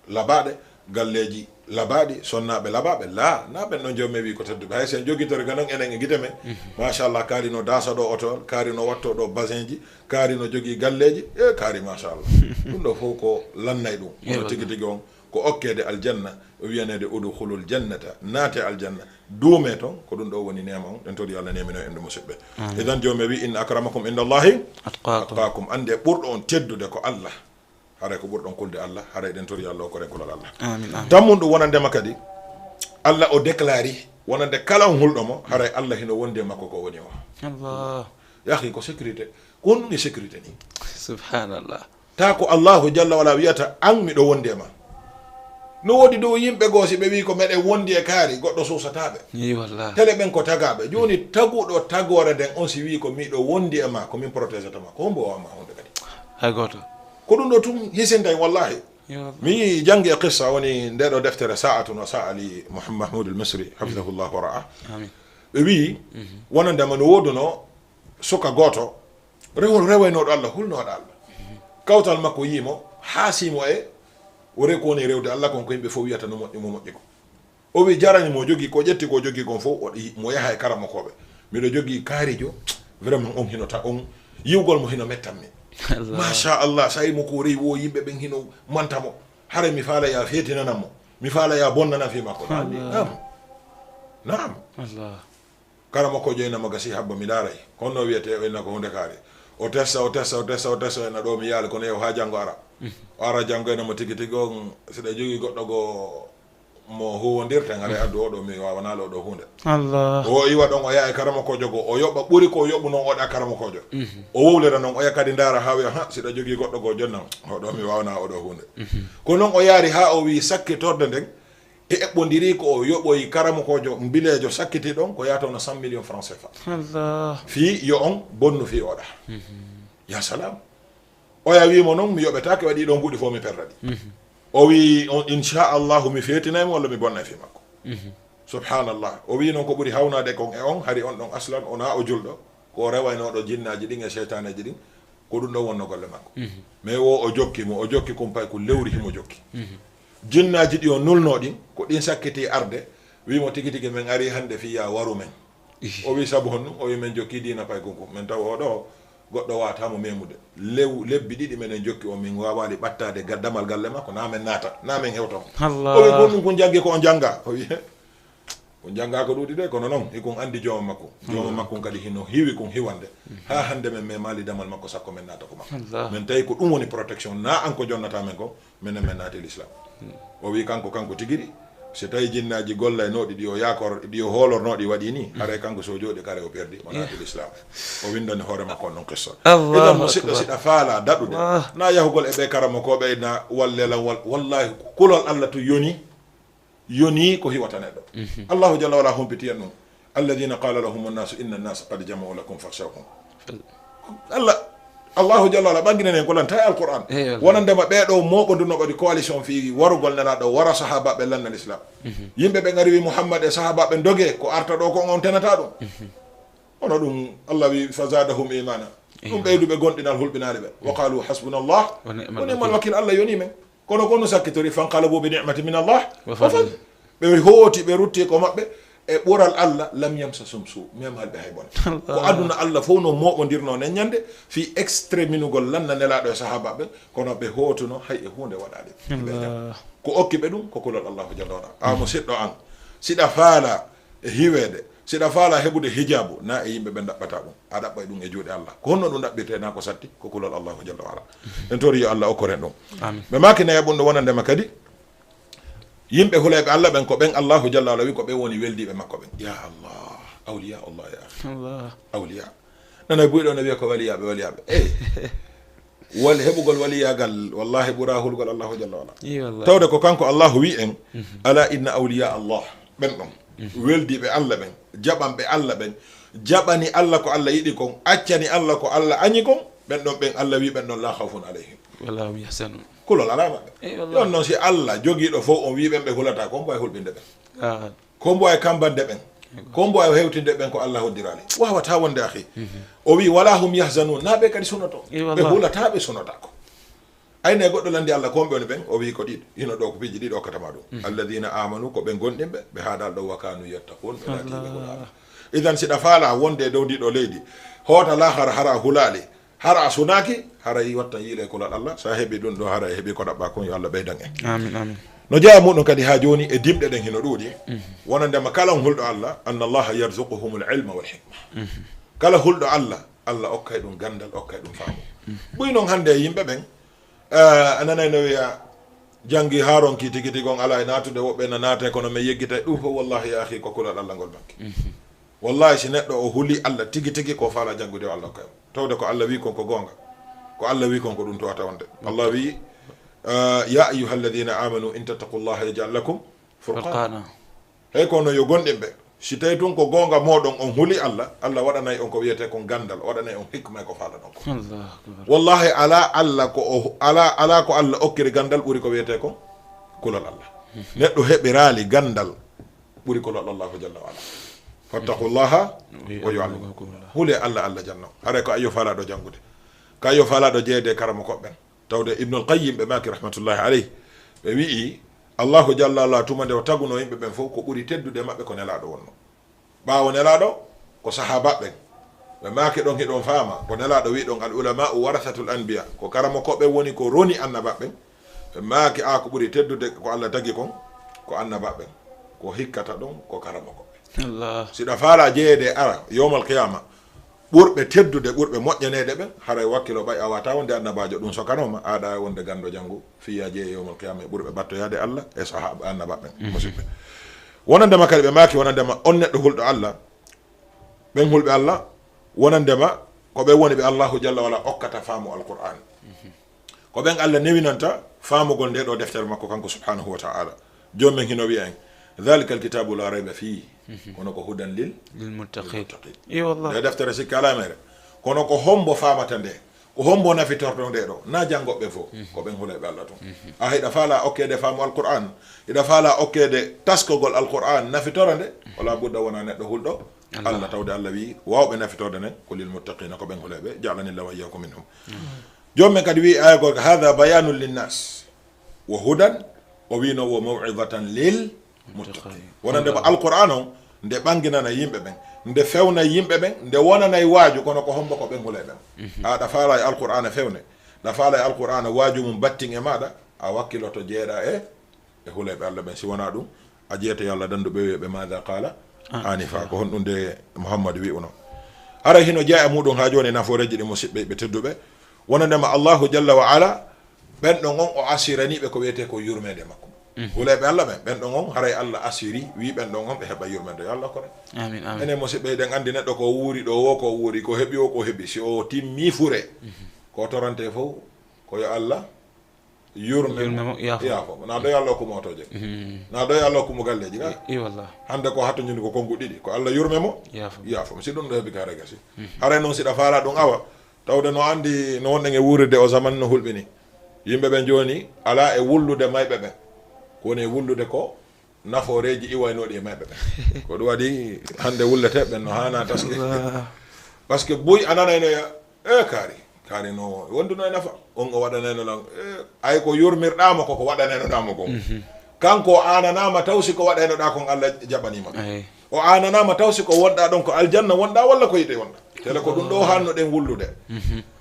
labaaɗe, galleeji labaaɗi, sonnaaɓe labaaɓe, laa, na ɓen ɗon joomii wi ko tedduɓe. Hay sen jogitore ga non enen e gite men, machallah, kaari no daasa ɗo oto, kaari no watto ɗo basin ji, kaari no jogii galleeji, e kaari machallah. Ɗum ɗo fof ko lannay ɗum. Kono tigi tigi on, ko okkeede aljanna, o wiyaneede udkhulul jannata, naate aljanna, duume ton, ko ɗum ɗo woni neema on, ɗen tori Allah neemino en ɗum musiɓɓe. Idan joomii wi, inna akramakum inda Allahi atqakum. Atqakum. Annde ɓurɗo on teddude ko Allah. Haray ko ɓurɗon kulde Allah, haray ɗen tori Allah o koren kulal Allah. Amin, amin. Tammun ɗum wonandema kadi, Allah o déclari, wonande kala on hulɗo mo, haray Allah hino wondi e makko ko woni o. Allah. Yahi ko sécurité, ko honɗum e sécurité ni? Subhanallah. Ta ko Allahu jalla wala wiyata, an miɗo wondi e ma. No woodi dow yimɓe goo, si ɓe wi ko meɗen wondi e kaari, goɗɗo suusata ɓe. Eyi, wallahi. Tele ɓen ko tagaaɓe. Jooni taguɗo tagoore nden on si wi ko miɗo wondi e ma, ko min protégata ma. Ko hombo wawa ma hunde kadi? Hay gooto. Ko ɗum ɗo tun hisintay, wallahi. Yo. Mi janngi e qissa woni nde ɗo deftere Sa'atun wa Sa'a li Muhammad Mahmud al-Misri, hafidahullahu wa ra'ah. Amin. Ɓe wi, wonandema no wooduno suka gooto, rewo-, rewaynooɗo Allah, hulnooɗo Allah. Kawtal makko yii mo, haasii mo e, o rew ko woni e rewde Allah kon ko yimɓe fof wiyata no moƴƴi, mo moƴƴi ko. O wi jarani mo jogii, ko ƴetti ko jogii kon fof, o ɗi-, mo yaha e karamokooɓe. Miɗo jogii kaarijo, vraiment on hino ta-, on yiwgol mo hino mettammi. Allah. Machallah, so a yii mo ko rewi wo yimɓe ɓen hino manta mo. Haray mi faala ya feetinanan mo. Mi faala ya bonnanan fii makko. Allah. Naam. Naam. Allah. Karamokoojo ina mo gasi habba mi laaray. Ko honno wiyete o ina ko hunde kaari. O testa, o testa, o testa, o testa ina ɗo mi yaali kono yew haa janngo ara. O ara janngo ina mo tigi tigi on, si ɗa jogii goɗɗo go mo huwondirten, haray addu oɗo mi waawanaali oɗo huunde. Allah. O iwa ɗon o yaha e karamokoojo go, o yoɓa ɓuri ko o yoɓu non oɗa karamokoojo. O wowlira non, o yaha kadi ndaara haa wiya, ha, si ɗa jogii goɗɗo go jonnan, oɗo mi waawanaa oɗo huunde. Ko non o yaari haa o wi sakkitorde nden, E eɓɓondiri ko o yoɓoyi karamokoojo mbileejo sakkiti ɗon ko yaata no cent millions francs C F A. Allah. Fii yo on bonnu fii oɗa. Ya salam. Oya wiimo non mi yoɓetaake, waɗi ɗon buuɗi fof mi perra ɗi. O wii on, "Inchallahu mi feetinay mo walla mi bonnay fii makko." Subhanallah. O wii non ko ɓuri hawnaade kon e on, hari on ɗon aslan, o naa o julɗo, ko o rewaynooɗo jinnaaji ɗin e seytaaneeji ɗin, ko ɗum ɗon wonno golle makko. Mais wo o jokki mo, o jokki kumpay ko lewri himo jokki. Jinnaaji ɗi o nulnoo ɗin, ko ɗin sakkiti arde, wii mo, "Tigi tigi men ari hannde fii ya waru men." O wii, "Sabu honɗum?" O wii, "Men jokki diina pay kunku. Men taw o ɗo goɗɗo waata mo memude. Lew-, lebbi ɗiɗi menen jokki o, min waawaali ɓattaade ga-, damal galle makko, naa men naata, naa men hewta mo." Allah. O wii, "Ko ɗum kun janngi ko on jannga?" O wii, "He, kun jannga ko ɗuuɗi de, kono non, hikun anndi jooma makko. Jooma makko kadi hino hiwi kun hiwande. Haa hannde men memaali damal makko sakko men naata ko makko. Allah. Men tawi ko ɗum woni protection, naa an ko jonnata men ko." Minen men naati l'islam. O wii kanko, kanko tigiri, si tawi jinnaaji gollaynooɗi ɗi o yaakor-, ɗi o hoolornooɗi waɗi ni, haray kanko so o jooɗi kare o perdi, o naati l'islam. O windani hoore makko on ɗon qissa. Allahu Idan musidɗo, akbar. Siɗa faala daɗude, Allah. Na yahugol e ɓe karamokooɓe na wallelan wal-, wallahi, kulol Allah tun yoni, yoni ko hiwata neɗɗo. Allahu jalla wala humpiti en ɗum. "Alladhina qala lahumu nnasu inna nnasa qad jama'u lakum fakhshawhum." Allah, Allahu jalla wala ɓannginen en ko lanta e Alqur'an. Eey, wallahi. Wonandema ɓee ɗo mooɓondunoo waɗi coalition fii warugol Nelaaɗo, wara sahaabaaɓe lanna l'islam. Yimɓe ɓe ngari wi Muhammad e sahaabaaɓe ndoge ko arta ɗo ko on tenata ɗum. Kono ɗum Allah wi, "Fazadahum imana." Ɗum ɓeydu ɓe gonɗinal hulɓinaali ɓe. "Wa qalu hasbuna Allah wa ni'mal wakil." Allah yoni men. Kono ko no sakkitori, "Fanqalabu bi ni'mati min Allah wa fadl." Ɓe hooti, ɓe rutti ko maɓɓe e ɓural Allah, "lam yamsasum su", memaali ɓe hay bone. Allah. Ko aduna Allah fof no mooɓondirnoo nen ñande fii extréminugol lanna Nelaaɗo e sahaaba ɓen, kono ɓe hootuno hay e huunde waɗaali. Allah. Ko okki ɓe ɗum, ko kulol Allahu jalla wala. A mo siɗɗo an, siɗa faala e hiweede, siɗa faala heɓude hijaabu, na e yimɓe ɓe ɗaɓɓata ɗum. A ɗaɓɓay ɗum e juuɗe Allah. Ko honno ɗum ɗaɓɓirte? Na ko satti, ko kulol Allahu jalla wala. En tori yo Allah okkoren ɗum. Amin. Ɓe maaki na yaɓun ɗo wonandema kadi, yimɓe hulayɓe Allah ɓen, ko ɓen Allahu jalla wala wi ko ɓen woni weldiiɓe makko ɓen. Ya Allah, awliya Allah ya akhi. Allah. Awliya. Nana buy ɗo no wiya ko waliyaaɓe, waliyaaɓe. Ey. Wal heɓugol waliyaagal, wallahi ɓura hulgol Allahu jalla wala. Ey, wallahi. Tawde ko kanko Allahu wi en, "Ala inna awliya Allah." Ɓen ɗon. Weldiiɓe Allah ɓen, jaɓanɓe Allah ɓen, jaɓani Allah ko Allah yiɗi kon, accani Allah ko Allah añi kon, ɓen ɗon ɓen Allah wi ɓen ɗon, "La khawfun alayhim." Wala hum yahzanun. Kulol alaa maɓɓe. Ey, wallahi. Ɗon non si Allah jogiiɗo fof on wi ɓen ɓe hulata, ko mbo e hulɓinde ɓen. Ah. Ko mbo e kambande ɓen. Ko mbo e hewtinde ɓen ko Allah hoddiraali. Wawata wonde, akhi. O wi, "Wala hum yahzanun." Na ɓe kadi sunoto. Ey, wallahi. Ɓe hulata, ɓe sunotako. Ayne goɗɗo landi Allah, ko mbe woni ɓen? O wi ko ɗiɗo, hino ɗo ko piiji ɗiɗo okkatama ɗum. Alladhina amanu, ko ɓen gonɗinɓe, ɓe haɗal ɗo, wa kanu yattaqun, ɓe laati ɓe hulaɓe. Idan siɗa faala wonde e dow ndi ɗo leydi, hoota lahara hara hulaali, hara a sunaaki, hara yi wattan yiile kulal Allah, sa heɓi ɗum ɗo, hara e heɓi ko ɗaɓɓa kon, yo Allah ɓeydan en. Amin, amin. No jeeya muɗum kadi ha joni e dimɗe ɗen hino ɗuuɗi. Wonandema kala on hulɗo Allah, anna Allah yarzuquhumul ilma wal hikma. Kala hulɗo Allah, Allah okkay ɗum gandal, okkay ɗum faamu. Buy non hande e yimɓe ɓen, Eh, a nanay no wiya, janngi haa ronki tigi tigi on alaa e naatude, woɓɓe na naate, kono mi yeggitay ɗum fof, wallahi, ya akhi, ko kulol Allah ngol banki. Wallahi, si neɗɗo o huli Allah tigi tigi, ko faala janngude o Allah koye. Tawde ko Allah wi kon ko goonga. Ko Allah wi kon ko ɗum tawata wonde. Allah wi, eh, "Ya ayyuha alladhina amanu in tattaqullaha yaj'al lakum furqana." Furqana. Hey kono yo gonɗinɓe, si tawi tun ko goonga mooɗon on huli Allah, Allah waɗanay on ko wiyetee kon gandal, o waɗanay on hikma e ko faalaɗon kon. Allahu akbar. Wallahi, alaa Allah ko o, alaa, alaa ko Allah okkiri gandal ɓuri ko wiyetee kon kulol Allah. Neɗɗo heɓiraali gandal ɓuri kulol Allahu jalla wa ala. Fattaqullaha wa yu'allimukumullah. Hule Allah, Allah janno. Haray ko ayyo faalaɗo janngude. Ko ayyo faalaɗo jeeyde e karamoko ɓen. Tawde Ibnul Qayyim ɓe maaki rahmatullahi alayhi, ɓe wi'i, Allahu jalla wa ala tuma nde o taguno yimɓe ɓen fof, ko ɓuri teddude maɓɓe ko Nelaaɗo wonno. Ɓaawo Nelaaɗo, ko sahaaba ɓen. Ɓe maaki ɗon hiɗon faama, ko Nelaaɗo wi'i ɗon, "Al ulama'u warathatul anbiya." Ko karamokooɓe woni ko roni annabaaɓe ɓen. Ɓe maaki, a ko ɓuri teddude ko Allah tagi kon, ko annabaaɓe ɓen. Ko hikkata ɗon, ko karamokooɓe. Allah. Siɗa faala jeeyede ara, yawmal qiyama, ɓurɓe teddude, ɓurɓe moƴƴaneede ɓen, haray wakkilo ɓay a wata wonde annabaajo ɗum sokanooma, aɗa wonde ganndo janngo, fiya jeeye yawmal qiyama e ɓurɓe ɓattoyaade Allah e sahaba annabaaɓe ɓen, musidɓe. Wonandema kadi ɓe maaki, wonandema on neɗɗo hulɗo Allah, ɓen hulɓe Allah, wonandema ko ɓe woni ɓe Allahu jalla wala okkata faamu Alqur'an. Ko ɓen Allah newinanta faamugol nde ɗo deftere makko kanko subhanahu wa ta'ala. Joom men hino wi'a en, "Dhalika alkitabu la rayba fihi." Kono ko hudan lil Lilmuttaqin. Muttaqin. Iyo wallah. Nde deftere sikka alaa mere. Kono ko hombo faamata nde? Ko hombo nafitorto nde ɗo? Na janngoɓe fof. Ko ɓen hulayɓe Allah tun. A hiɗa faala okkeede faamu Alqur'an. Hiɗa faala okkeede taskogol Alqur'an nafitora nde? Wala budda wona neɗɗo hulɗo Allah. Allah, tawde Allah wi wawɓe nafitorde nden ko lil muttaqina, ko ɓen hulayɓe. Ja'alani Allah wa iyyakum minhum. Joom men kadi wi aya gol, "Hadha bayanun linnas wa hudan," o wino wo maw'izatan lil muttaqin. Wonande mo Alqur'an on, nde ɓanginana yimɓe ɓen, nde fewna yimɓe ɓen, nde wonanay waaju, kono ko hombo? Ko ɓen hulay ɓen. Aɗa faala e Alqur'an fewne, ɗa faala e Alqur'an waaju mum battin e maɗa, a wakkiloto jeeɗa e, e hulayɓe Allah ɓen. Si wona ɗum, a jeeto yo Allah dandu ɓe wi'ɓe, "Madha qala anifa?" Ko honɗum de Muhammad wi'uno? Haray hino jeya e muɗum ha joni nafooreji ɗi, musiɓɓe ɓe tedduɓe. Wonandema Allahu jalla wa ala, ɓen ɗon on o asirani ɓe ko wiyete ko yurmede makko. Hulayɓe Allah ɓen, ɓen ɗon on haray Allah asiri, wi ɓen ɗon on ɓe heɓa yurmede. Yo Allah ko ren. Amin, amin. Enen musiɓɓe, eɗen andi neɗɗo ko wuuri ɗo wo, ko wuuri, ko heɓi o, ko heɓi. Si o timmi fure, ko torante fof, ko yo Allah yurme Yurme mo, mo, yaafo. Yaafo mo. Na doy Allah ko motoje. Na doy Allah ko mo galleji ga. I wallah. Hande ko hatto ñun ko kongu ɗiɗi. Ko Allah yurme mo, Yaafo. Yaafo mo. Si ɗum ɗo heɓi kare gasi. Haray noon si ɗa faala ɗum awa, tawde no andi no wonɗen e wuuride o zaman no hulɓini. Yimɓe ɓen joni ala e wullude mayɓe ɓen. Ko woni e wullude ko nafooreji iwaynoɗi e mayɓe ɓen. Ko ɗum waɗi hande wullete ɓen no hana taske. Parce que buy a nanayno ya, e kaari, kaari no wonduno e nafa. On o waɗanayno lan, e, ay ko yurmirɗamo ko, ko waɗanaynoɗamo kon. Kanko o aananama taw si ko waɗaynoɗa kon Allah jaɓanima. Ay. O aananama taw si ko wonɗa ɗon ko aljanna wonɗa walla ko yiɗe wonɗa. Tele ko ɗum ɗo hanno ɗen wullude.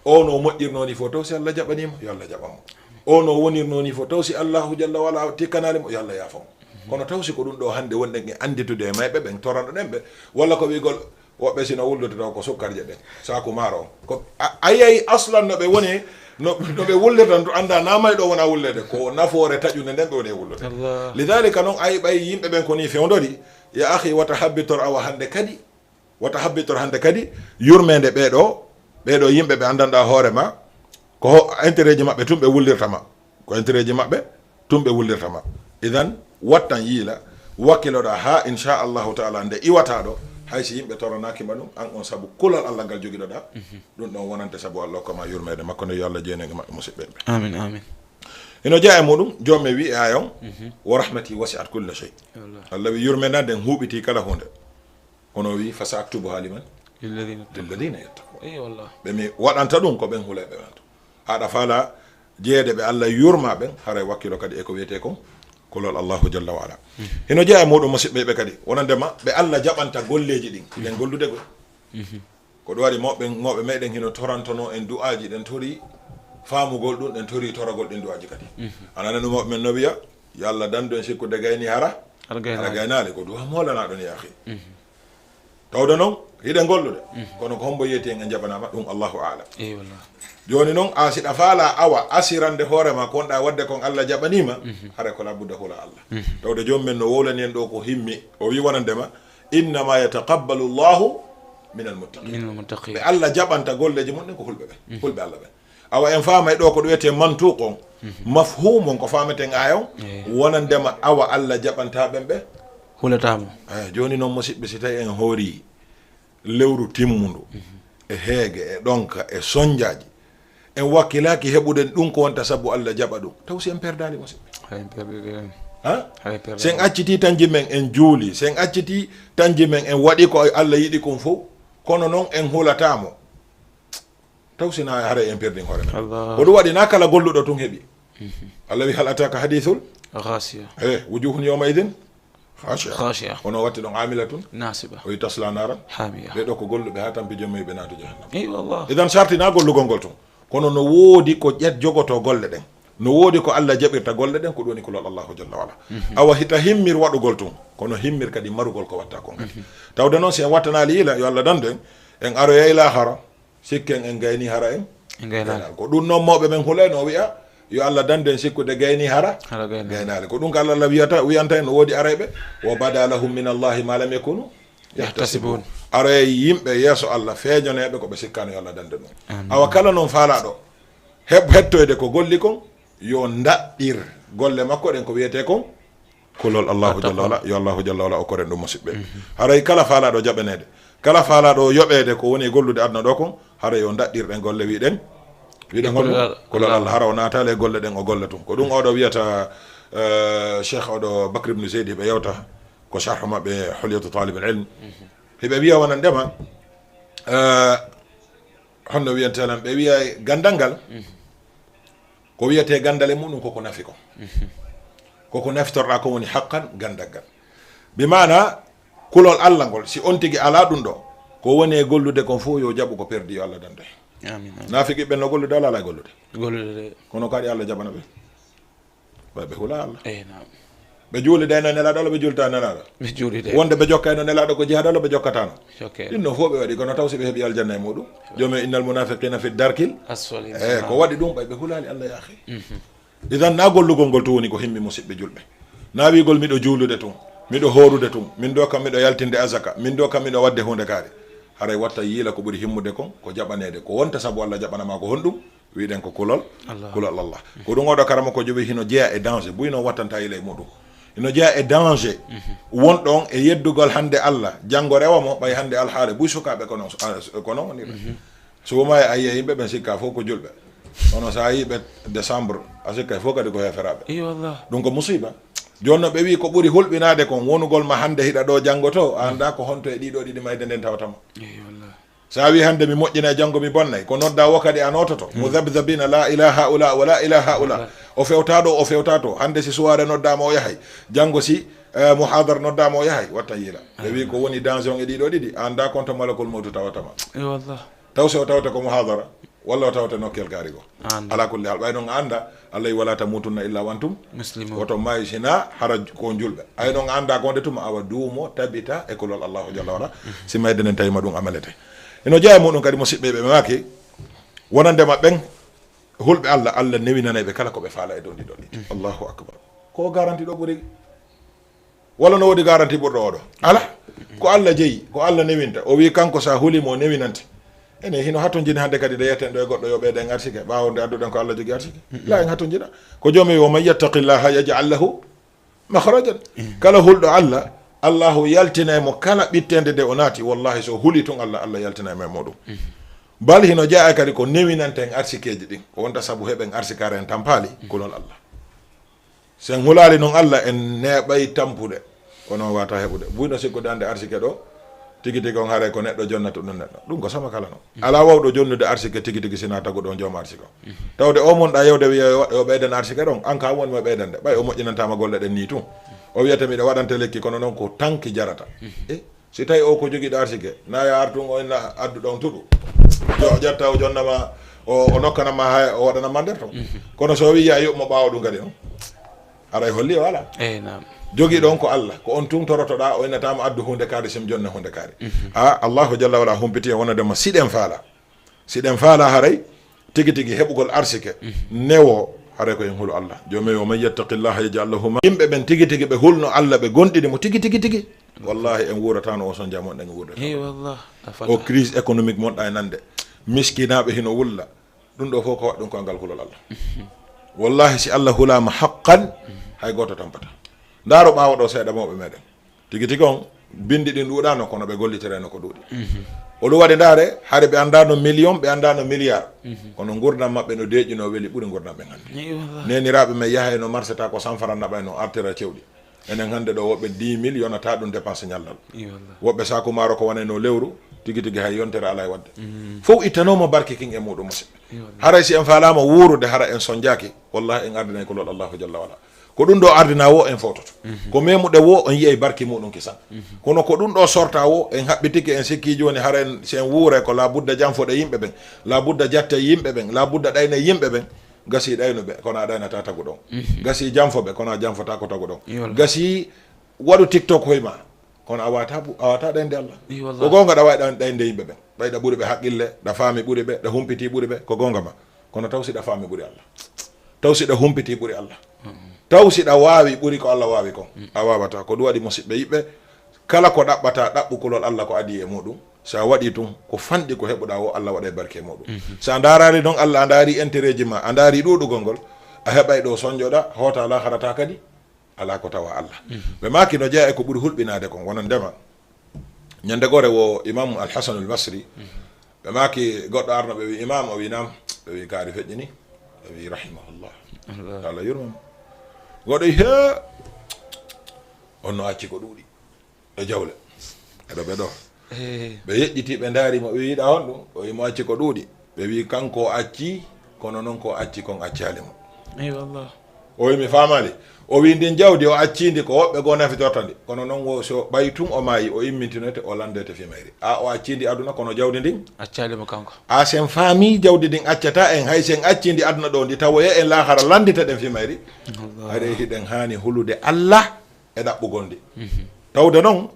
O no moƴƴirno ni fof taw si Allah jaɓanimo, yo Allah jaɓanmo. O no wonirno ni fof taw si Allahu jalla wala tikkanali mo, yo Allah yaafamo. Kono taw si ko ɗum ɗo hande wonɗen e anditude e mayɓe ɓen torano ɗen ɓe, walla ko wi'gol woɓɓe sino wullude taw ko sukkarje ɗen, saku maaro on. Ko a, ayay aslan no ɓe woni, no, no ɓe wullirta to anda na mayɗo wona wullede, ko nafoore taƴunde nden ɓe woni e wullude. Allah. Lidhalika non ay ɓay yimɓe ɓen ko ni fewndori, ya akhi wata habbitor awa hande kadi, wata habbitor hande kadi yurmede ɓeɗo, ɓeɗo yimɓe ɓe andanɗa hoore ma, ko ho-, intérêt ji maɓɓe tun ɓe wullirta ma. Ko intérêt ji maɓɓe tun ɓe wullirta ma. Idan wattan yiila, wakkiloɗa ha insha Allahu taala nde iwata ɗo, hay si yimɓe toranaki ma ɗum, an on sabu kulal Allah ngal jogiɗoɗa, ɗum ɗon wonante sabu Allah hokkama yurmede makko nde. Yo Allah jeenege maɓɓe musiɓɓe ɓe. Amin, amin. Ino jeya e muɗum, joom men wi e ayon, "Wa rahmati wasi'at kulla shay." Wallah. Allah wi yurmede nden huuɓiti kala hunde. Kono o wi, "Fa sa aktubuha liman?" Lilladhina "Lilladhina yattaqun." Eyi wallah. Ɓe mi waɗanta ɗum ko ɓen hulayɓe ɓen to. Aɗa faala jeede ɓe Allah yurma ɓen, haray wakkilo kadi e ko wiyete kon kulol Allahu jalla wa ala. Hino jeya e muɗum musiɓɓe ɓe kadi. Wonandema ɓe Allah jaɓanta golleji ɗin. Ɗen gollude gol. Ko ɗum waɗi mawɓe, mawɓe meɗen hino torantono en du'aaji, ɗen tori faamugol ɗum, ɗen tori toragol ɗin du'aaji kadi. Ana nanu mawɓe men no wiya, "Yo Allah dandu en sikkude gayni hara, Hara gaynaali. Hara gaynaali." Ko du'a molanaɗo ni, akhi. Tawde noon, hiɗen gollude. Kono ko hombo yeeti en, en jaɓanaama ɗum, Allahu a'lam. Eyi wallah. Jooni noon, a siɗa faala awa asirande hoore ma ko wonɗa waɗde kon Allah jaɓaniima, hara ko labudda hula Allah. Tawde joom men no wowlani en ɗo ko himmi, o wi wonandema, "Innama yataqabbalu Allahu min almuttaqin." Min almuttaqin. Ɓe Allah jaɓanta golleji mum ɗen ko hulɓe ɓe, hulɓe Allah ɓe. Awa en faamay ɗo ko ɗum wiyete mantuq on, mafhum on ko faameten aaya on, Eyi. Wonandema awa Allah jaɓanta ɓen ɓe. Hulatamo. Eyi, jooni noon musiɓɓe, si tawi en hoori lewru timmundu, e heege, e ɗonka, e sonjaaji, en wakkilaaki heɓude ɗum ko wonta sabu Allah jaɓa ɗum, taw si en perdaali musiɓɓe. Hay en perdi ɗen. Ha? Hay perdi Si en acciti tanji men en juuli, si en acciti tanji men en waɗi ko Allah yiɗi kon fof, kono noon en hulataamo. Taw sina haray en perdin hoore men. Allah. Ko ɗum waɗi na kala golluɗo tun heɓi. Allah wi, "Hal ataka hadithul?" Ghashiya. Eh, wujuhun yawma idhin khashiya. Khashiya. Kono watti ɗon amilatun. Nasiba. O wi, "Tasla naran Hamiya." Ɓe ɗo ko golluɓe ha tampi jommi ɓe naatu jahannam. Eyi wallah. Idan sarti na gollugol ngol tun. Kono no woodi ko ƴet jogoto golle ɗen. No woodi ko Allah jaɓirta golle ɗen, ko ɗum woni kulol Allahu jalla wala. Awa hita himmir waɗugol tun. Kono himmir kadi marugol ko watta kon kadi. Tawde noon si en wattanaali ila, yo Allah dandu en, en aroyay lahara. Sikken en gayni hara en. En gaynaali. Ko ɗum noon mawɓe men hulay no wi'a, yo Allah dandu en sikkude gayni hara. Hara gaynaali. Gaynaali. Ko ɗum ko Allah wiyata, wiyanta en no woodi arayɓe. "Wa bada lahum min Allahi ma lam yakunu yahtasibun." Yahtasibun. Aroyay yimɓe yeeso Allah feeñoneeɓe ko ɓe sikkano yo Allah dandu ɗum. Amin. Awa kala noon faalaɗo heɓ hettoyde ko golli kon, yo ndaɗɗir golle makko ɗen ko wiyete kon Kulol Allahu jalla wala, yo Allahu jalla wala o koren ɗum, musidɓe. Haray kala faalaaɗo jaɓaneede, kala faalaaɗo yoɓeede ko woni e gollude aduna ɗo kon, haray o daɗɗirɗen golle, wiɗen, wiɗen kulol Allah. Kulol Allah, hara o naataali e golle ɗen, o golla tun. Ko ɗum oɗo wiyata, eh, Cheikh oɗo Bakr ibn Zayd, hiɓe yewta ko sharh maɓɓe Hulyatu Talib al-Ilm. Hiɓe wiya wonandema, eh, honno wiyantee lan, ɓe wiya gandal ngal, ko wiyetee gandal e muɗum, koko nafi kon. Koko nafitorɗaa ko woni haqqan gandal ngal. Bi maana, kulol Allah ngol, si on tigi alaa ɗum ɗo, ko woni e gollude kon fof yo jaɓu ko perdi, yo Allah dandu hen. Amin, amin. Naafiqi ɓen no gollude, alaa, alaa e gollude. Gollude de. Kono kadi Allah jaɓana ɓe. Ɓay ɓe hula Allah. Eh, naam. Ɓe juulidayno Nelaaɗo Allah, ɓe juulta Nelaaɗo. Ɓe juulide. Wonde ɓe jokkayno Nelaaɗo ko jihaad Allah, ɓe jokkatano. Jokke. Ɗin no fof ɓe waɗi, kono taw si ɓe heɓi aljanna e muɗum. Joomi, innal munafiqina fi darkil. Asfali. Eh, ko waɗi ɗum, ɓay ɓe hulaali Allah, ya akhi. Idan, na gollugol ngol tun woni ko himmi, musidɓe julɓe. Na wiigol miɗo juulude tun, miɗo hoorude tun, min ɗo kam miɗo yaltinde azaka, min ɗo kam miɗo waɗde huunde kaari. Haray watta yiila ko ɓuri himmude kon, ko jaɓaneede, ko wonta sabu Allah jaɓana ma ko honɗum? Wiɗen ko kulol, Allah. Kulol Allah. Ko ɗum oɗo karamoko joɓi hino jeya e danger, buy no wattanta yila e muɗum. Hino jeya e danger. Won ɗon e yeddugol hande Allah, janngo rewa mo, ɓay hande alhaare, buy sukaaɓe kono, kono woni ɓe. So woma e a yiya yimɓe ɓen sikka fof ko julɓe. Kono sa yi ɓe décembre, a sikka fof kadi ko heferaaɓe. Iyo, wallah. Ɗum ko musiba. Jooni no ɓe wi ko ɓuri hulɓinaade kon, wonugol ma hande hiɗa ɗo, janngo to, a annda ko honto e ɗiɗo ɗiɗi mayde nden tawata ma. Iyo, wallah. Sa wi hande mi moƴƴinay, janngo mi bonnay, ko nodda wo kadi a nototo. Mudhabdhabina la ila haula wa la ila haula. O fewta ɗo, o fewta to. Hande si suwaare noddama o yahay. Janngo si, eh, muhadara noddama o yahay. Watta yiila. Ɓe wi ko woni danger on e ɗiɗo ɗiɗi. A annda konto malakul mawtu tawata ma. Iyo, wallah. Taw si o tawte ko muhadara, walla o tawte nokkel kaari go. Ala kulli hal, ɓay non a annda, Allah wi, "Wala tamutunna illa wa antum muslimun." Woto maayi sina hara ko julɓe. Ay non a annda ko nde tuma, awa duumo, tabita e kulol Allahu jalla wala. Si mayde nden tawi ma ɗum amalete. Ino jeya muɗum kadi, musidɓe, ɓe maaki, wonande ma ɓen, hulɓe Allah, Allah newinanay ɓe kala ko ɓe faala e dow ɗiɗo ɗiɗi. Allahu akbar. Ko garanti ɗo ɓuri. Walla no woodi garanti ɓurɗo oɗo? Ala. Ko Allah jeyi, ko Allah newinta. O wi kanko sa huli mo, o newinante. Ene hino hatonjini hande kadi nde yeten ɗo e goɗɗo yo ɓeyden arsike, ɓaawo nde adduɗen ko Allah jogi arsike. La, en hatonjina. Ko joomi wi, "Wa man yattaqillaha yaj'al lahu makhrajan." Kala hulɗo Allah, Allahu yaltinay mo kala ɓittende nde o naati. Wallahi, so huli tun Allah, Allah yaltinay mo e muɗum. Bal hino jeya kadi ko newinanten arsikeeji ɗin. Ko wonta sabu heɓen arsikaare en tampaali, kulol Allah. Sen hulaali non Allah, en neeɓay tampude. Kono wata heɓude. Buy no sikkude hande arsike ɗo, tigi tigi on haray ko neɗɗo jonnata ɗum neɗɗo. Ɗum ko sama kala non. Ala wawɗo jonnude arsike tigi tigi sina taguɗo on jooma arsike on. Tawde o mon ɗa yewde wiya yo, yo ɓeydan arsike ɗon, an ka woni mo ɓeydande. Ɓay o moƴƴinantama golle ɗen ni tun. O wiyata miɗo waɗante lekki, kono non ko tanki jarata. E, si tawi o ko jogiiɗo arsike, na ya artun o inna addu ɗon tuɗu. Yo o ƴetta o jonnama, o, o nokkanama hay, o waɗanama nder ton. Kono so wi ya yoɓ mo ɓaawo ɗum kadi on. Aray holli o ala. Eyi, naam. Jogiiɗo on ko Allah, ko on tun torotoɗa, o innatama addu hunde kaari, sim jonne hunde kaari. A, Allahu jalla wala humpiti en wonande ma siɗen faala. Siɗen faala haray, tigi tigi heɓugol arsike, newo, haray ko en hulu Allah. Joomi o, "Man yattaqillaha yaj'al lahu ma-" Yimɓe ɓen tigi tigi ɓe hulno Allah, ɓe gondini mo tigi tigi tigi. Wallahi, en wuuratano o sonja mon ɗen wuurde. Eyi, wallah. O crise économique mon ɗa e nande. Miskinaaɓe hino wulla. Ɗum ɗo fof ko waɗɗum ko angal kulol Allah. Wallahi, si Allah hulaama haqqan, hay gooto tampata. Ndaaro ɓaawo ɗo seeɗa mawɓe meɗen. Tigi tigi on, bindi ɗin ɗuuɗano, kono ɓe gollitirayno ko ɗuuɗi. O ɗum waɗi ndaare, hari ɓe anndano million, ɓe anndano milliard. Kono ngurdam maɓɓe no deeƴi, no weli ɓuri ngurdam ɓen hannde. Eyi, wallah. Neniraaɓe men yahayno marché ta ko cent francs naɓayno artira cewɗi. Enen hannde ɗo woɓɓe dix mille yonata ɗum dépense ñallal. Eyi, wallah. Woɓɓe saaku maaro ko wanayno lewru, tigi tigi hay yontere alaa e waɗde. Fof ittanoma barke kin e muɗum, musidɓe. Eyi, wallah. Haray si en faalama wuurude, hara en sonjaaki, wallahi en ardinay kulol Allahu jalla wala. Ko ɗum ɗo ardina wo en fowtoto. Ko memuɗe wo on yiyay barki muɗum kisan. Kono ko ɗum ɗo sorta wo en haɓɓitike, en sikki jooni hara en, si en wuure ko la budda janfoɗe yimɓe ɓen, la budda jatte yimɓe ɓen, la budda ɗayne yimɓe ɓen. Gasi ɗaynuɓe, kono a ɗaynata taguɗo on. Gasi janfoɓe, kono a janfota ko taguɗo on. Eyi, wallah. Gasi waɗu TikTok hoyma, kono a wata bu-, a wata ɗaynde Allah. Eyi, wallah. Ko goonga, ɗa wawi ɗan-, ɗaynde yimɓe ɓen. Ɓay ɗa ɓuri ɓe haqqille, ɗa faami ɓuri ɓe, ɗa humpiti ɓuri ɓe, ko goonga ma. Kono taw si ɗa faami ɓuri Allah. Taw si ɗa humpiti ɓuri Allah. Taw si ɗa waawi ɓuri ko Allah waawi kon. A wawata. Ko ɗum waɗi, musidɓe yiɓɓe, kala ko ɗaɓɓata, ɗaɓɓu kulol Allah ko adii e muɗum. Sa waɗi tun, ko fanɗi ko heɓuɗa wo, Allah waɗay barke e muɗum. Sa ndaarani non Allah, a ndaari intérêt ji ma, a ndaari ɗuuɗugol ngol, a heɓay ɗo sonjoɗa, hoota laaharata kadi. Alaa ko tawa Allah. Ɓe maaki no jeyaa e ko ɓuri hulɓinaade kon, wonandema ñande gore wo Imam Al-Hasan Al-Basri, ɓe maaki goɗɗo arno, ɓe wi: "Imam?" O wi: "Nam." Ɓe wi: "Kaari feƴƴini?" Ɓe wi: "Rahimahullah." Allah. Yo Allah yurmam. Goɗɗo wi: "He, on no acci ko ɗuuɗi e jawle. Eɗo ɓe ɗo." Eh. Ɓe yeƴƴiti, ɓe ndaari mo, ɓe wi: "Yiɗa honɗum?" O wi: "Mo acci ko ɗuuɗi." Ɓe wi: "Kanko o acci, kono noon ko acci kon accaali mo." Eyi wallah. O wi: "Mi faamaali." O wi: "Ndin jawdi o accindi ko woɓɓe goo nafitorta ndi. Kono noon wo so ɓay tun o maayi, o immintinoyte, o landoyte fii mayri." A o accindi aduna, kono jawdi ndin? Accaali mo kanko. A sen faami jawdi ndin accata en, hay sen accindi aduna ɗo ndi tawoye en laahara landita ɗen fii mayri. Allah. Haray hiɗen haani hulude Allah e ɗaɓɓugol ndi. Tawde noon,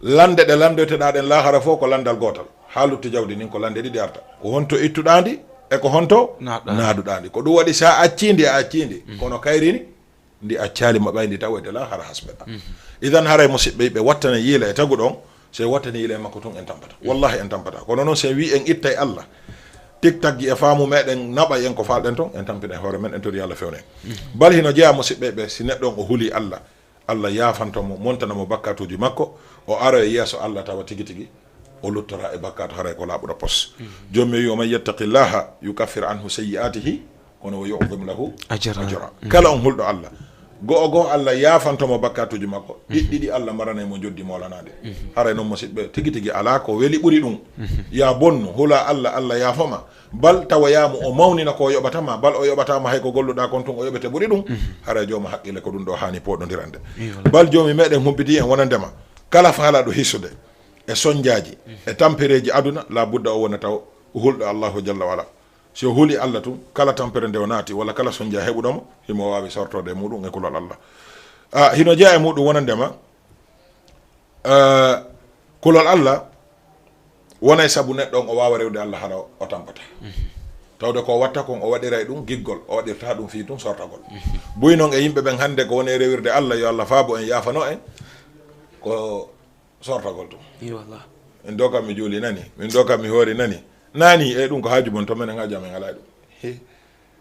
lande ɗe landoyteɗaa ɗen laahara fof ko landal gootal. Haa lutti jawdi ndin ko lande ɗiɗi arta. Ko honto ittuɗaa ndi e ko honto naaɗuɗaa ndi. Ko ɗum waɗi sa accii ndi, a accii ndi. Kono kayri ni, ndi accaali ma ɓay ndi tawoyde laahara hasbeɗaa. Idan haray musiɓɓe ɓe wattane yiila e taguɗo on, se wattane yiila e makko tun en tampata. Wallahi en tampata. Kono noon se wi en ittay Allah, tik taggi e faamu meɗen naɓay en ko faalɗen ton, en tampinay hoore men, en tori Allah fewne. Bal hino jeyaa musiɓɓe ɓe, si neɗɗo on o huli Allah, Allah yaafanto mo, montana mo bakkatuuji makko, o aroya yeeso Allah tawa tigi tigi o luttora e bakkatu haray ko laaɓuɗo pos. Joom mi wi: "Wa man yattaqillaha yukaffir anhu sayyi'atihi, kono wa yu'zim lahu ajra." Ajra. Kala on hulɗo Allah, go'o go'o Allah yaafanto mo bakkatuuji makko, ɗiɗɗi ɗi Allah maranay mo njoddi moolanaade. Haray noon musiɓɓe, tigi tigi alaa ko weli ɓuri ɗum. Ya bonnu, hula Allah, Allah yaafoma. Bal tawoyaa mo o mawnina ko o yoɓata ma, bal o yoɓata ma hay ko golluɗaa kon tun o yoɓete ɓuri ɗum. Haray jooma haqqille ko ɗum ɗo haani pooɗondirande. Iyo. Bal joomi meɗen humpiti en wonandema kala faalaaɗo hisude e sonjaaji e tampereeji aduna, la budda o wona taw o hulɗo Allahu jalla wala. Si o huli Allah tun, kala tampere nde o naati walla kala sonja heɓuɗo mo, himo waawi sortorde e muɗum e kulol Allah. A, hino jeyaa e muɗum wonandema, a, kulol Allah wonay sabu neɗɗo on o waawa rewde Allah hara o tampata. Tawde ko watta kon o waɗiray ɗum giggol, o waɗirta ɗum fii tun sortagol. Buy non e yimɓe ɓen hannde ko woni e rewirde Allah, yo Allah faabo en, yaafano en, ko sortagol tun. Iyo wallah. Min ɗo kam mi juuli nani, min ɗo kam mi hoori nani. Nani, e ɗum ko haaju mon, to menen haaju amen alaa e ɗum. He.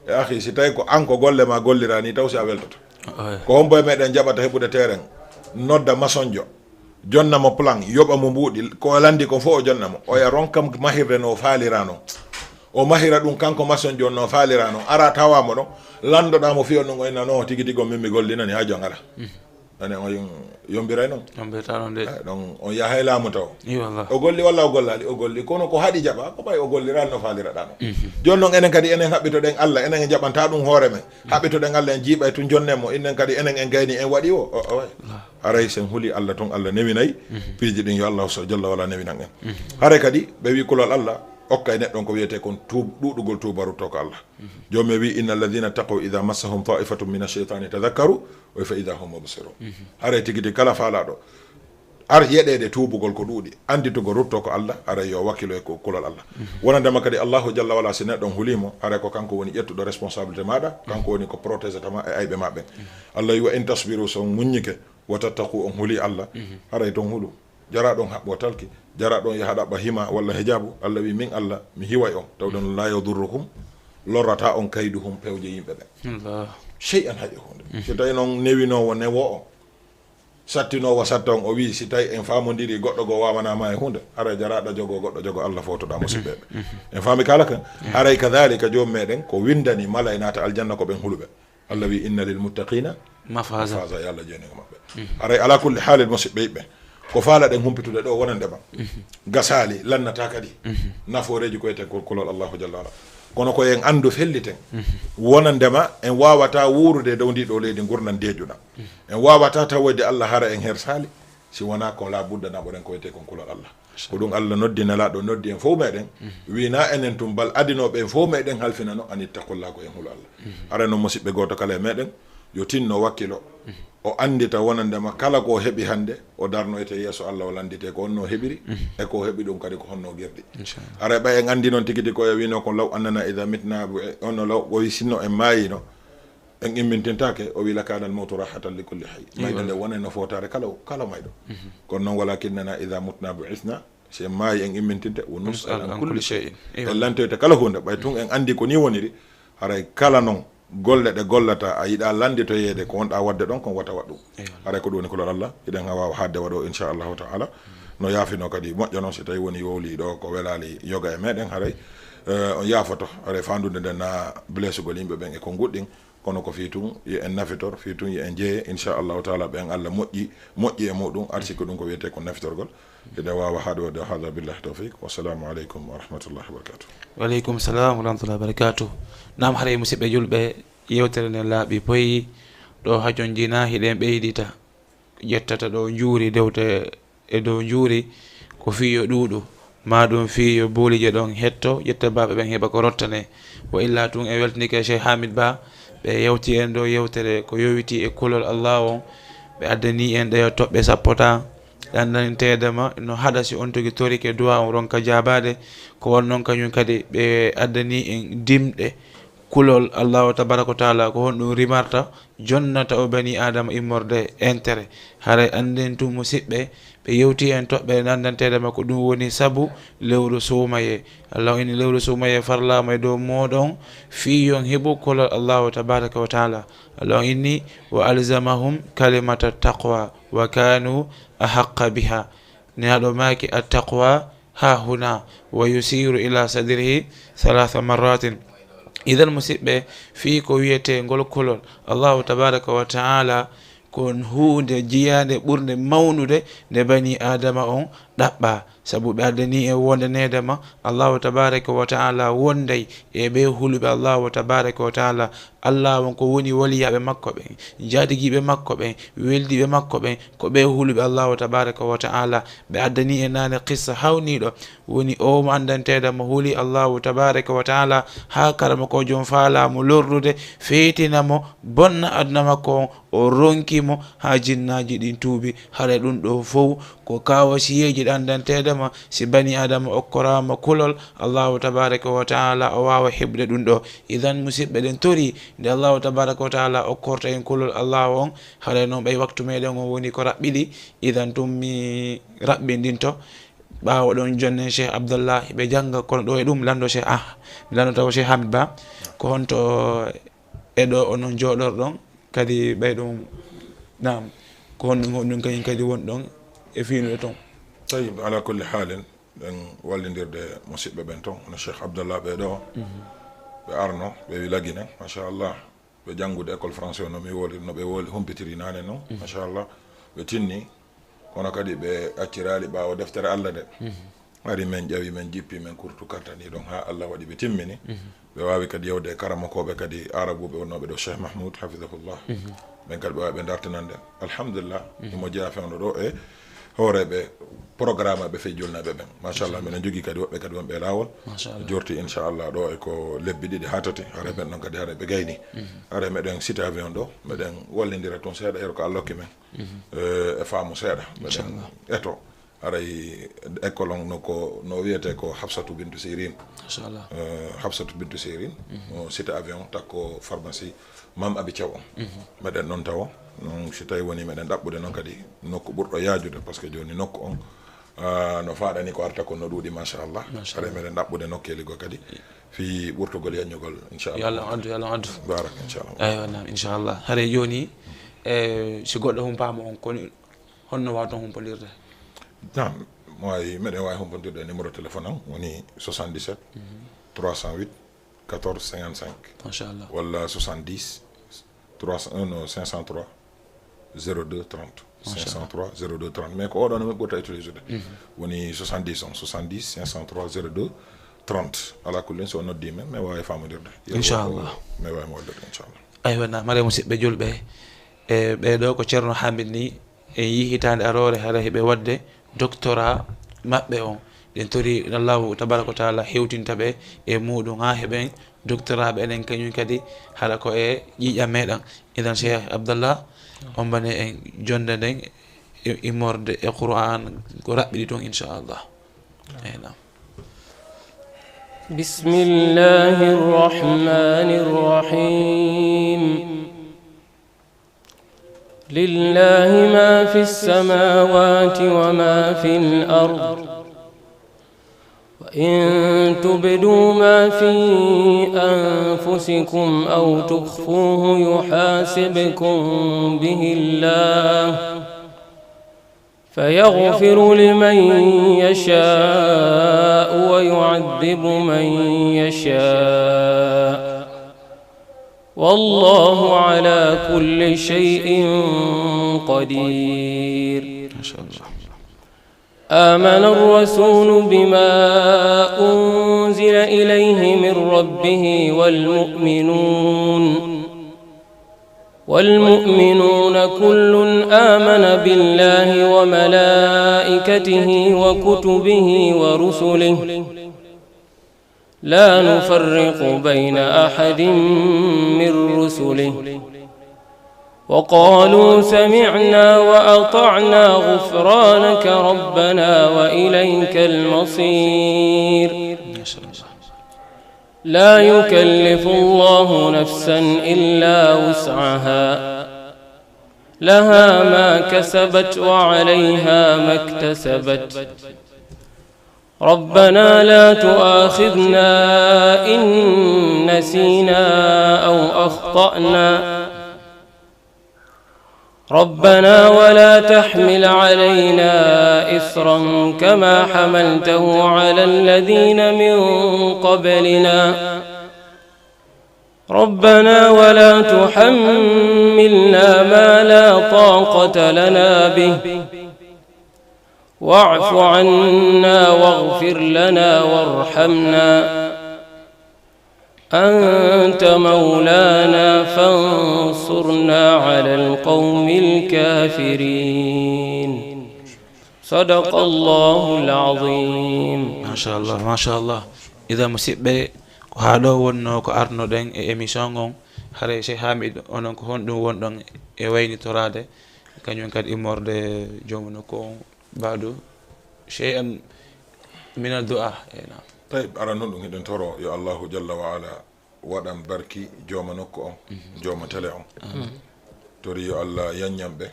E akhi, si tawi ko an ko golle ma gollira ni, taw si a weltoto. Oy. Ko hombo e meɗen jaɓata heɓude terrain, nodda masonjo, jonna mo plan, yoɓa mo mbuuɗi, ko o landi ko fof o jonna mo. Oya ronka mahirde no faalira non. O mahira ɗum kanko masonjo on no faalira non. Ara tawa mo ɗon, landoɗa mo fiyo ɗum, o inna: "No, tigi tigi on min mi gollinani, haaju an alaa." Enen on yom-, yombiray non. Yombirta non de. Eh, donc on yahay laamu taw. Iyo wallah. O golli walla o gollali, o golli. Kono ko haɗi jaɓa, ko ɓay o gollirali no faaliraɗa non. Jooni non enen kadi enen haɓɓitoɗen Allah, enen en jaɓanta ɗum hoore men. Haɓɓitoɗen Allah en jiiɓay tun jonnen mo, innen kadi enen en gayni en waɗi o. O, o, way. Allah. Haray sen huli Allah tun Allah newinay. Piiji ɗin yo Allah so jalla wala newinan en. Haray kadi ɓe wi kulol Allah, okkay neɗɗon ko wiyete kon tuub-, ɗuɗugol tuuba rutto ko Allah. Jomi wi: "Inna alladhina taqaw idha massahum ta'ifatun min ash-shaytani tadhakkaru wa fa idha hum mubsirun." Haray tigi tigi kala faalaɗo ar yeɗede tuubugol ko ɗuuɗi, anditugol rutto ko Allah, haray yo wakkilo e ko kulol Allah. Wonandema kadi Allahu jalla wala si neɗɗo on hulimo, haray ko kanko woni ƴettuɗo responsabilité maɗa, kanko woni ko protégé tama e ayɓe ma ɓen. Allah wi: "Wa in tasbiru", so on muññike, "wa tattaqu", on huli Allah, haray ton hulu. Jaraɗon haɓɓo talki, jaraɗon yaha ɗaɓɓa hima walla hijabu, Allah wi: "Min Allah, mi hiway on." Tawde non: "La yadurrukum", lorrata on, "kayduhum", pewje yimɓe ɓen. Allah. Shay'an, hay e hunde. Si tawi non newinowo newo on, sattinoowo satta on, o wi si tawi en faamondiri goɗɗo goo waawanaa ma e hunde, haray jaraɗa jogo goɗɗo jogo Allah fotoɗa musiɓɓe ɓe. En faami kala kan? Haray kadhalika joom meɗen ko windani mala e naata aljanna ko ɓen huluɓe. Allah wi: "Inna lil muttaqina mafaza." Mafaza, yo Allah jeenego maɓɓe. Haray ala kulli haalin musiɓɓe yiɓɓe, ko faalaɗen humpitude ɗo wonande ma gasali lannata kadi nafooreji ko eten ko kulol Allahu jalla wala. Kono ko en andu felliten wonande ma en wawata wuurude e dow ndi ɗo leydi ngurnan deeƴuɗan. En wawata tawoyde Allah hara en hersali si wona ko la budda naɓoɗen ko wiyete kon kulol Allah. Ko ɗum Allah noddi Nelaaɗo, noddi en fof meɗen. Wina enen tun bal adinooɓe en fof meɗen halfinano an ittaqullah, ko en hulu Allah. Aray noon musiɓɓe, gooto kala e meɗen yo tinno wakkilo, o andita wonandema kala ko heɓi hannde o darnoyte yeeso Allah, o landite ko honno heɓiri e ko heɓi ɗum kadi ko honno gerɗi. Inchallah. Aray ɓay en andi noon tigi tigi ko e wino ko: "Law annana idha mitna bi-", onno law, o wi sinno en maayino, en immintintaake, o wi: "Lakana al-mawtu rahatan li kulli hayy." Mayde nde wonay no fotare kala, kala mayɗo. Kono noon: "Walakinnana idha mutna bu'ithna." Si en maayi en immintinte, "Wa nus'al an kulli shay'in." En lantoyte kala hunde, ɓay tun en andi ko ni woniri. Haray kala noon golle ɗe gollata, a yiɗa lannditoyeede ko wonɗa waɗde ɗon, kon wata waɗ ɗum. Haray ko ɗum woni kulol Allah, hiɗen waawa haɗde waɗo, inchallahu taala. No yaafino kadi moƴƴo noon, si tawi woni wowli ɗo ko welaali yoga e meɗen, haray, eh, on yaafoto. Haray faandude nden na blessugol yimɓe ɓen e ko nguɗɗin, kono ko fii tun yo en nafitor, fii tun yo en jeye, inchallahu taala, ɓen Allah moƴƴi, moƴƴi e muɗum, arsi ko ɗum ko wiyetee ko nafitorgol. Hiɗen waawa haɗde waɗde. Hada billahi tawfiq. Wassalamu aleykum wa rahmatullahi wa barakatuh. Wa aleykum salam wa rahmatullahi wa barakatuh. Naam, haray musidɓe julɓe, yewtere nden laaɓi poyi. Ɗo hajonjina, hiɗen ɓeydita. Ƴettata ɗo njuuri dewte e dow njuuri, ko fii yo ɗuuɗu, maa ɗum fii yo booliije ɗon hetto, ƴetta baaɓe ɓen heɓa ko rottane. Wa illa tun en weltinike Cheikh Hamid Ba, ɓe yewti en ɗo yewtere ko yowitii e kulol Allah on, ɓe addani en ɗeya toɓɓe sappo tan. Ɗanɗanteede ma no haɗa si on tigi torike duwaa on ronka jaabaade. Ko won noon kañum kadi ɓe addani en dimɗe kulol Allahu tabaraka wa taala, ko honɗum rimarta, jonnata o bani Adama immorde entere. Haray annden tun musidɓe, ɓe yewti en toɓɓe ɗanɗanteede ma ko ɗum woni sabu lewru suumayee. Allah inni lewru suumayee farlaama e dow mooɗon fii yon heɓu kulol Allahu tabaraka wa taala. Allah inni: "Wa alzamahum kalimata taqwa wa kanu ahaqqa biha." Nehaaɗo maaki: "Attaqwa ha huna wa yusiru ila sadrihi thalatha marratin." Idan musidɓe, fii ko wiyetee ngol kulol Allahu tabaraka wa taala, ko huunde jiyaande ɓurnde mawnude nde bani Adama on ɗaɓɓa, sabu ɓe addani e wondaneede ma Allahu tabaraka wa taala wonday e ɓe huluɓe Allahu tabaraka wa taala. Allah on ko woni waliyaaɓe makko ɓen, jaatigiiɓe makko ɓen, weldiiɓe makko ɓen, ko ɓe huluɓe Allahu tabaraka wa taala. Ɓe addani e naane qissa hawniiɗo, woni o mo anndanteeɗo mo huli Allahu tabaraka wa taala, haa karamokoojo on faalaa mo lorrude, feetina mo, bonna aduna makko on, o ronki mo haa jinnaaji ɗin tuubi. Haray ɗum ɗoo fow ko kawasiyeeji ɗanɗanteeɗo ma, si bani Adama okkoraama kulol Allahu tabaraka wa taala, o waawa heɓude ɗum ɗoo. Idan, musidɓe, ɗen torii nde Allahu tabaraka wa taala okkorta en kulol Allahu on, haray noon ɓay waktu meɗen on woni ko raɓɓiɗi. Idan tun mi raɓɓindinto, ɓaawo ɗon jonnen Cheikh Abdallah ɓe jannga, kono ɗo e ɗum lanndo Cheikh, ah, mi lanndo taw Cheikh Hamid Ba, ko honto e ɗo onon jooɗorɗon, kadi ɓay ɗum, naam, ko honɗum, honɗum kañum kadi won ɗon e fiinude toon? Tayyib, ala kulli haalin, ɗen wallindirde musidɓe ɓen toon, no Cheikh Abdallah ɓe ɗo, ɓe arno, ɓe wi Lagine, machallah, ɓe janngude école français o, no mi woli, no ɓe woli, humpitiri naane noon, machallah, ɓe tinni, kono kadi ɓe acciraali ɓaawo deftere Allah nde. Ari men ƴawi, men jippi, men kurtu kartani ɗon haa Allah waɗi ɓe timmini. Ɓe waawi kadi yewde e karamokooɓe kadi Arabuɓe wonnooɓe ɗo, Cheikh Mahmoud, hafidahullah. Ɓen kadi ɓe waawi ɓe dartinande. Alhamdulillah, imo jeyaa fewndo ɗo e hooreeɓe programme ɓe fey julnaaɓe ɓen. Machallah, miɗen jogii kadi woɓɓe kadi wonɓe e laawol. Machallah. Jorti, inchallah, ɗo e ko lebbi ɗiɗi haa tati. Hare ɓen ɗon kadi, hare ɓe gayni. Hare meɗen sita avion ɗo, meɗen wallindira toon seeɗa, heɗo ko Allah hokki men. Eh, e faamu seeɗa. Meɗen eto. Haray école on no ko, no wiyetee ko Hafsatu Bintu Sirin. Machallah. Eh, Hafsatu Bintu Sirin, o sita avion, takko pharmacie Mam Abi Thiaw on. Meɗen ɗon tawo. Noon, si tawi woni meɗen ɗaɓɓude noon kadi nokku ɓurɗo yaajude, par ce que jooni nokku on, ah, no faaɗani ko arta kon no ɗuuɗi, machallah. Machallah. Haray meɗen ɗaɓɓude nokkeeli goo kadi fii ɓurtugol yaññugol, inchallah. Yo Allah addu, yo Allah addu. Barak, inchallah. Eywa, naam, inchallah. Haray jooni, eh, si goɗɗo humpaama on, kono honno waawton humpondirde? Naam, waawi, meɗen waawi humpondirde e numéro téléphone am, woni soixante-dix-sept trois cent huit quatorze cinquante-cinq. Machallah. Walla soixante-dix trois cent, euh, non, cinq cent trois zéro deux trente. Machallah. Cinq cent trois zéro deux trente. Mais ko oɗo no mi ɓurta utiliser de. Woni soixante-dix on, soixante-dix cinq cent trois zéro deux trente. Ala kulli, so noddi men, mi waawi faamondirde. Inchallah. Mi waawi mo wallude, inchallah. Aywa, naam, haray musidɓe julɓe, e ɓee ɗoo ko Ceerno Hamid ni, en yii hitaande aroore, hara hiɓe waɗde doctorat maɓɓe on. Ɗen torii Allahu tabaraka wa taala hewtinta ɓe e muɗum, haa heɓen doctorat ɓe enen kañum kadi, hara ko e ƴiiƴam meɗen. Idan, Cheikh Abdallah, on mbane en jonnde nden e immorde e Qur'an ko raɓɓiɗi toon, inchallah. Eey, naam. بسم الله الرحمن الرحيم. لله ما في السماوات وما في الأرض. إن تبدوا ما في أنفسكم أو تخفوه يحاسبكم به الله فيغفر لمن يشاء ويعذب من يشاء والله على كل شيء قدير. ما شاء الله. آمن الرسول بما أنزل إليه من ربه والمؤمنون والمؤمنون كل آمن بالله وملائكته وكتبه ورسله لا نفرق بين أحد من رسله وقالوا سمعنا وأطعنا غفرانك ربنا وإليك المصير. لا يكلف الله نفسا إلا وسعها لها ما كسبت وعليها ما اكتسبت ربنا لا تؤاخذنا إن نسينا أو أخطأنا ربنا ولا تحمل علينا إصرا كما حملته على الذين من قبلنا ربنا ولا تحملنا ما لا طاقة لنا به واعف عنا واغفر لنا وارحمنا أنت مولانا فانصرنا على القوم الكافرين. صدق الله العظيم. Machallah, machallah. Ida musidɓe, ko haa ɗo wonno ko arnoɗen e émission on. Haray Cheikh Hamid, onon ko honɗum wonɗon e waynitoraade, kañum kadi immorde jooma nokku on, baadu shay'an min ad-du'a. Eyi, naam. Tayib, aran noon ɗum hiɗen toro yo Allahu jalla wa ala waɗan barki jooma nokku on, jooma télé on. Tori yo Allah yaññan ɓe,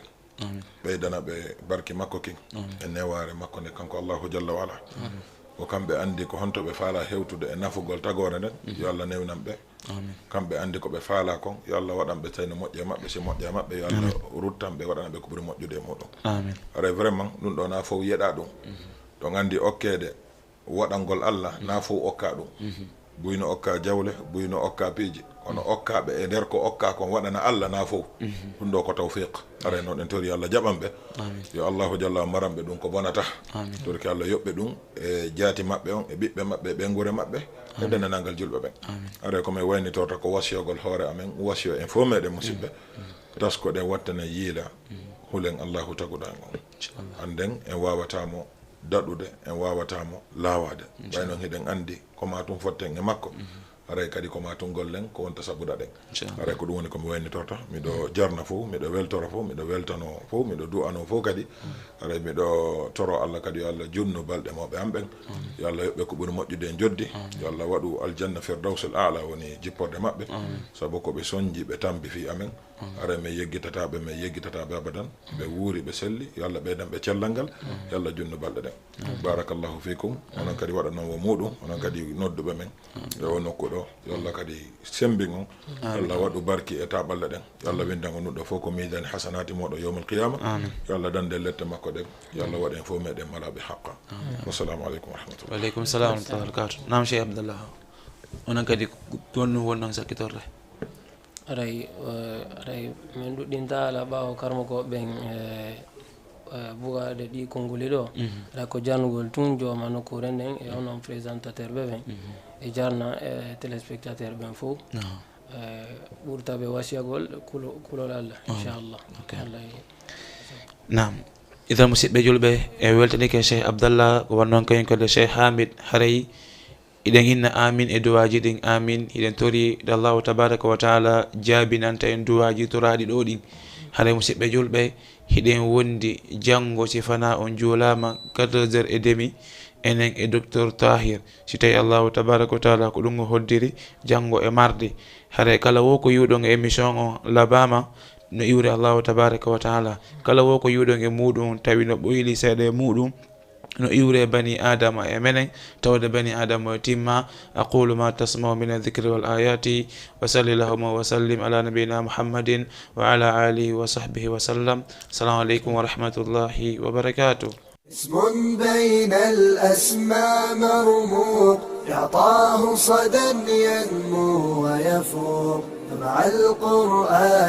ɓeydana ɓe barki makko kin e newaare makko nde kanko Allahu jalla wa ala. Ko kamɓe anndi ko honto ɓe faala hewtude e nafugol tagoore nden, yo Allah newnan ɓe. Kamɓe anndi ko ɓe faala kon, yo Allah waɗan ɓe tawi no moƴƴi e maɓɓe, si moƴƴa e maɓɓe, yo Allah ruttan ɓe, waɗana ɓe ko ɓuri moƴƴude e muɗum. Haray vraiment ɗum ɗo na fow yeɗa ɗum. Ɗon anndi okkeede waɗangol Allah na fow okka ɗum. Buy no okka jawle, buy no okka piiji, kono okka ɓe e nder ko okka kon waɗana Allah na fow. Ɗum ɗo ko tawfiq. Haray noon en tori Allah jaɓan ɓe. Yo Allahu jalla maran ɓe ɗum ko bonata. Torki Allah yoɓɓe ɗum e jaati maɓɓe on, e ɓiɓɓe maɓɓe, e ɓeynguure maɓɓe, e dendanangal julɓe ɓen. Haray ko min waynitorta ko wasiyogol hoore amen, wasiyo en fof meɗen musidɓe. Tasko ɗen wattana yiila, hulen Allahu taguɗo en on. Annden en wawata mo daɗude, en wawata mo laawaade. Ɓay noon hiɗen anndi ko ma tun fotten e makko. Haray kadi ko ma tun gollen ko wonta sabuɗa ɗen. Haray ko ɗum woni ko mi waynitorta. Miɗo jarna fof, miɗo weltora fof, miɗo weltano fof, miɗo du'ano fof kadi. Haray miɗo toro Allah kadi yo Allah junnu balɗe mawɓe am ɓen. Yo Allah yoɓɓe ko ɓuri moƴƴude e joddi. Yo Allah waɗu aljanna firdawsul a'la woni jipporde maɓɓe. Sabu ko ɓe sonji, ɓe tambi fii amen. Haray min yeggitata ɓe, min yeggitata ɓe abadan. Ɓe wuuri, ɓe selli, yo Allah ɓeydan ɓe cellal ngal, yo Allah junnu balɗe ɗen. Barakallahu fikum. Onon kadi waɗanon wo muɗum, onon kadi nodduɓe men e o nokku ɗo, yo Allah kadi sembin on. Allah waɗu barki e taɓalle ɗen. Yo Allah windan on ɗum ɗo fof ko miidaani hasanaati mooɗon yawmal qiyama. Yo Allah dande lette makko ɗen. Yo Allah waɗen fof meɗen malaaɓe haqqa. Wassalamu aleykum wa rahmatullah. Wa aleykum salam wa rahmatullahi wa barakatuh. Naam, Cheikh Abdallah. Onon kadi ko honɗum wonɗon sakkitorde? Aray, eh, aray, min ɗuɗɗinta ala ɓaawo karmokooɓe ɓen, eh, eh, bugaade ɗi konnguli ɗo. Aray ko jarnugol tun jooma nokkuure nden e onon présentateur ɓe ɓen. E jarna e téléspectateur ɓen fof. Eh, ɓurta ɓe wasiyagol kulo-, kulol Allah, inchallah. Allah e- Naam. Idan musidɓe julɓe, e weltanike Cheikh Abdallah, ko wannoon kañum kadi Cheikh Hamid, haray Hiɗen hinna amin e duwaaji ɗin, amin. Hiɗen tori nde Allahu tabaraka wa taala jaabinanta en duwaaji toraaɗi ɗo ɗin. Haray musidɓe julɓe, hiɗen wondi janngo, si fana on juulaama, quatre heures et demi, enen e docteur Tahir. Si tawi Allahu tabaraka wa taala ko ɗum o hoddiri, janngo e mardi. Haray kala wo ko yiwɗon e émission on labaama no iwri Allahu tabaraka wa taala. Kala wo ko yiwɗon e muɗum tawi no ɓoyli seeɗa e muɗum, no iwre bani adama e menen, tawde bani adama o timma. Aqulu ma tasma'u min adh-dhikri wal ayati, wa salli allahumma wa sallim ala nabiyyina Muhammadin wa ala alihi wa sahbihi wa sallam. Assalamu alaikum wa rahmatullahi wa barakatuh. اسم بين الأسماء مرموق، يعطاه صدى ينمو ويفوق، مع القرآن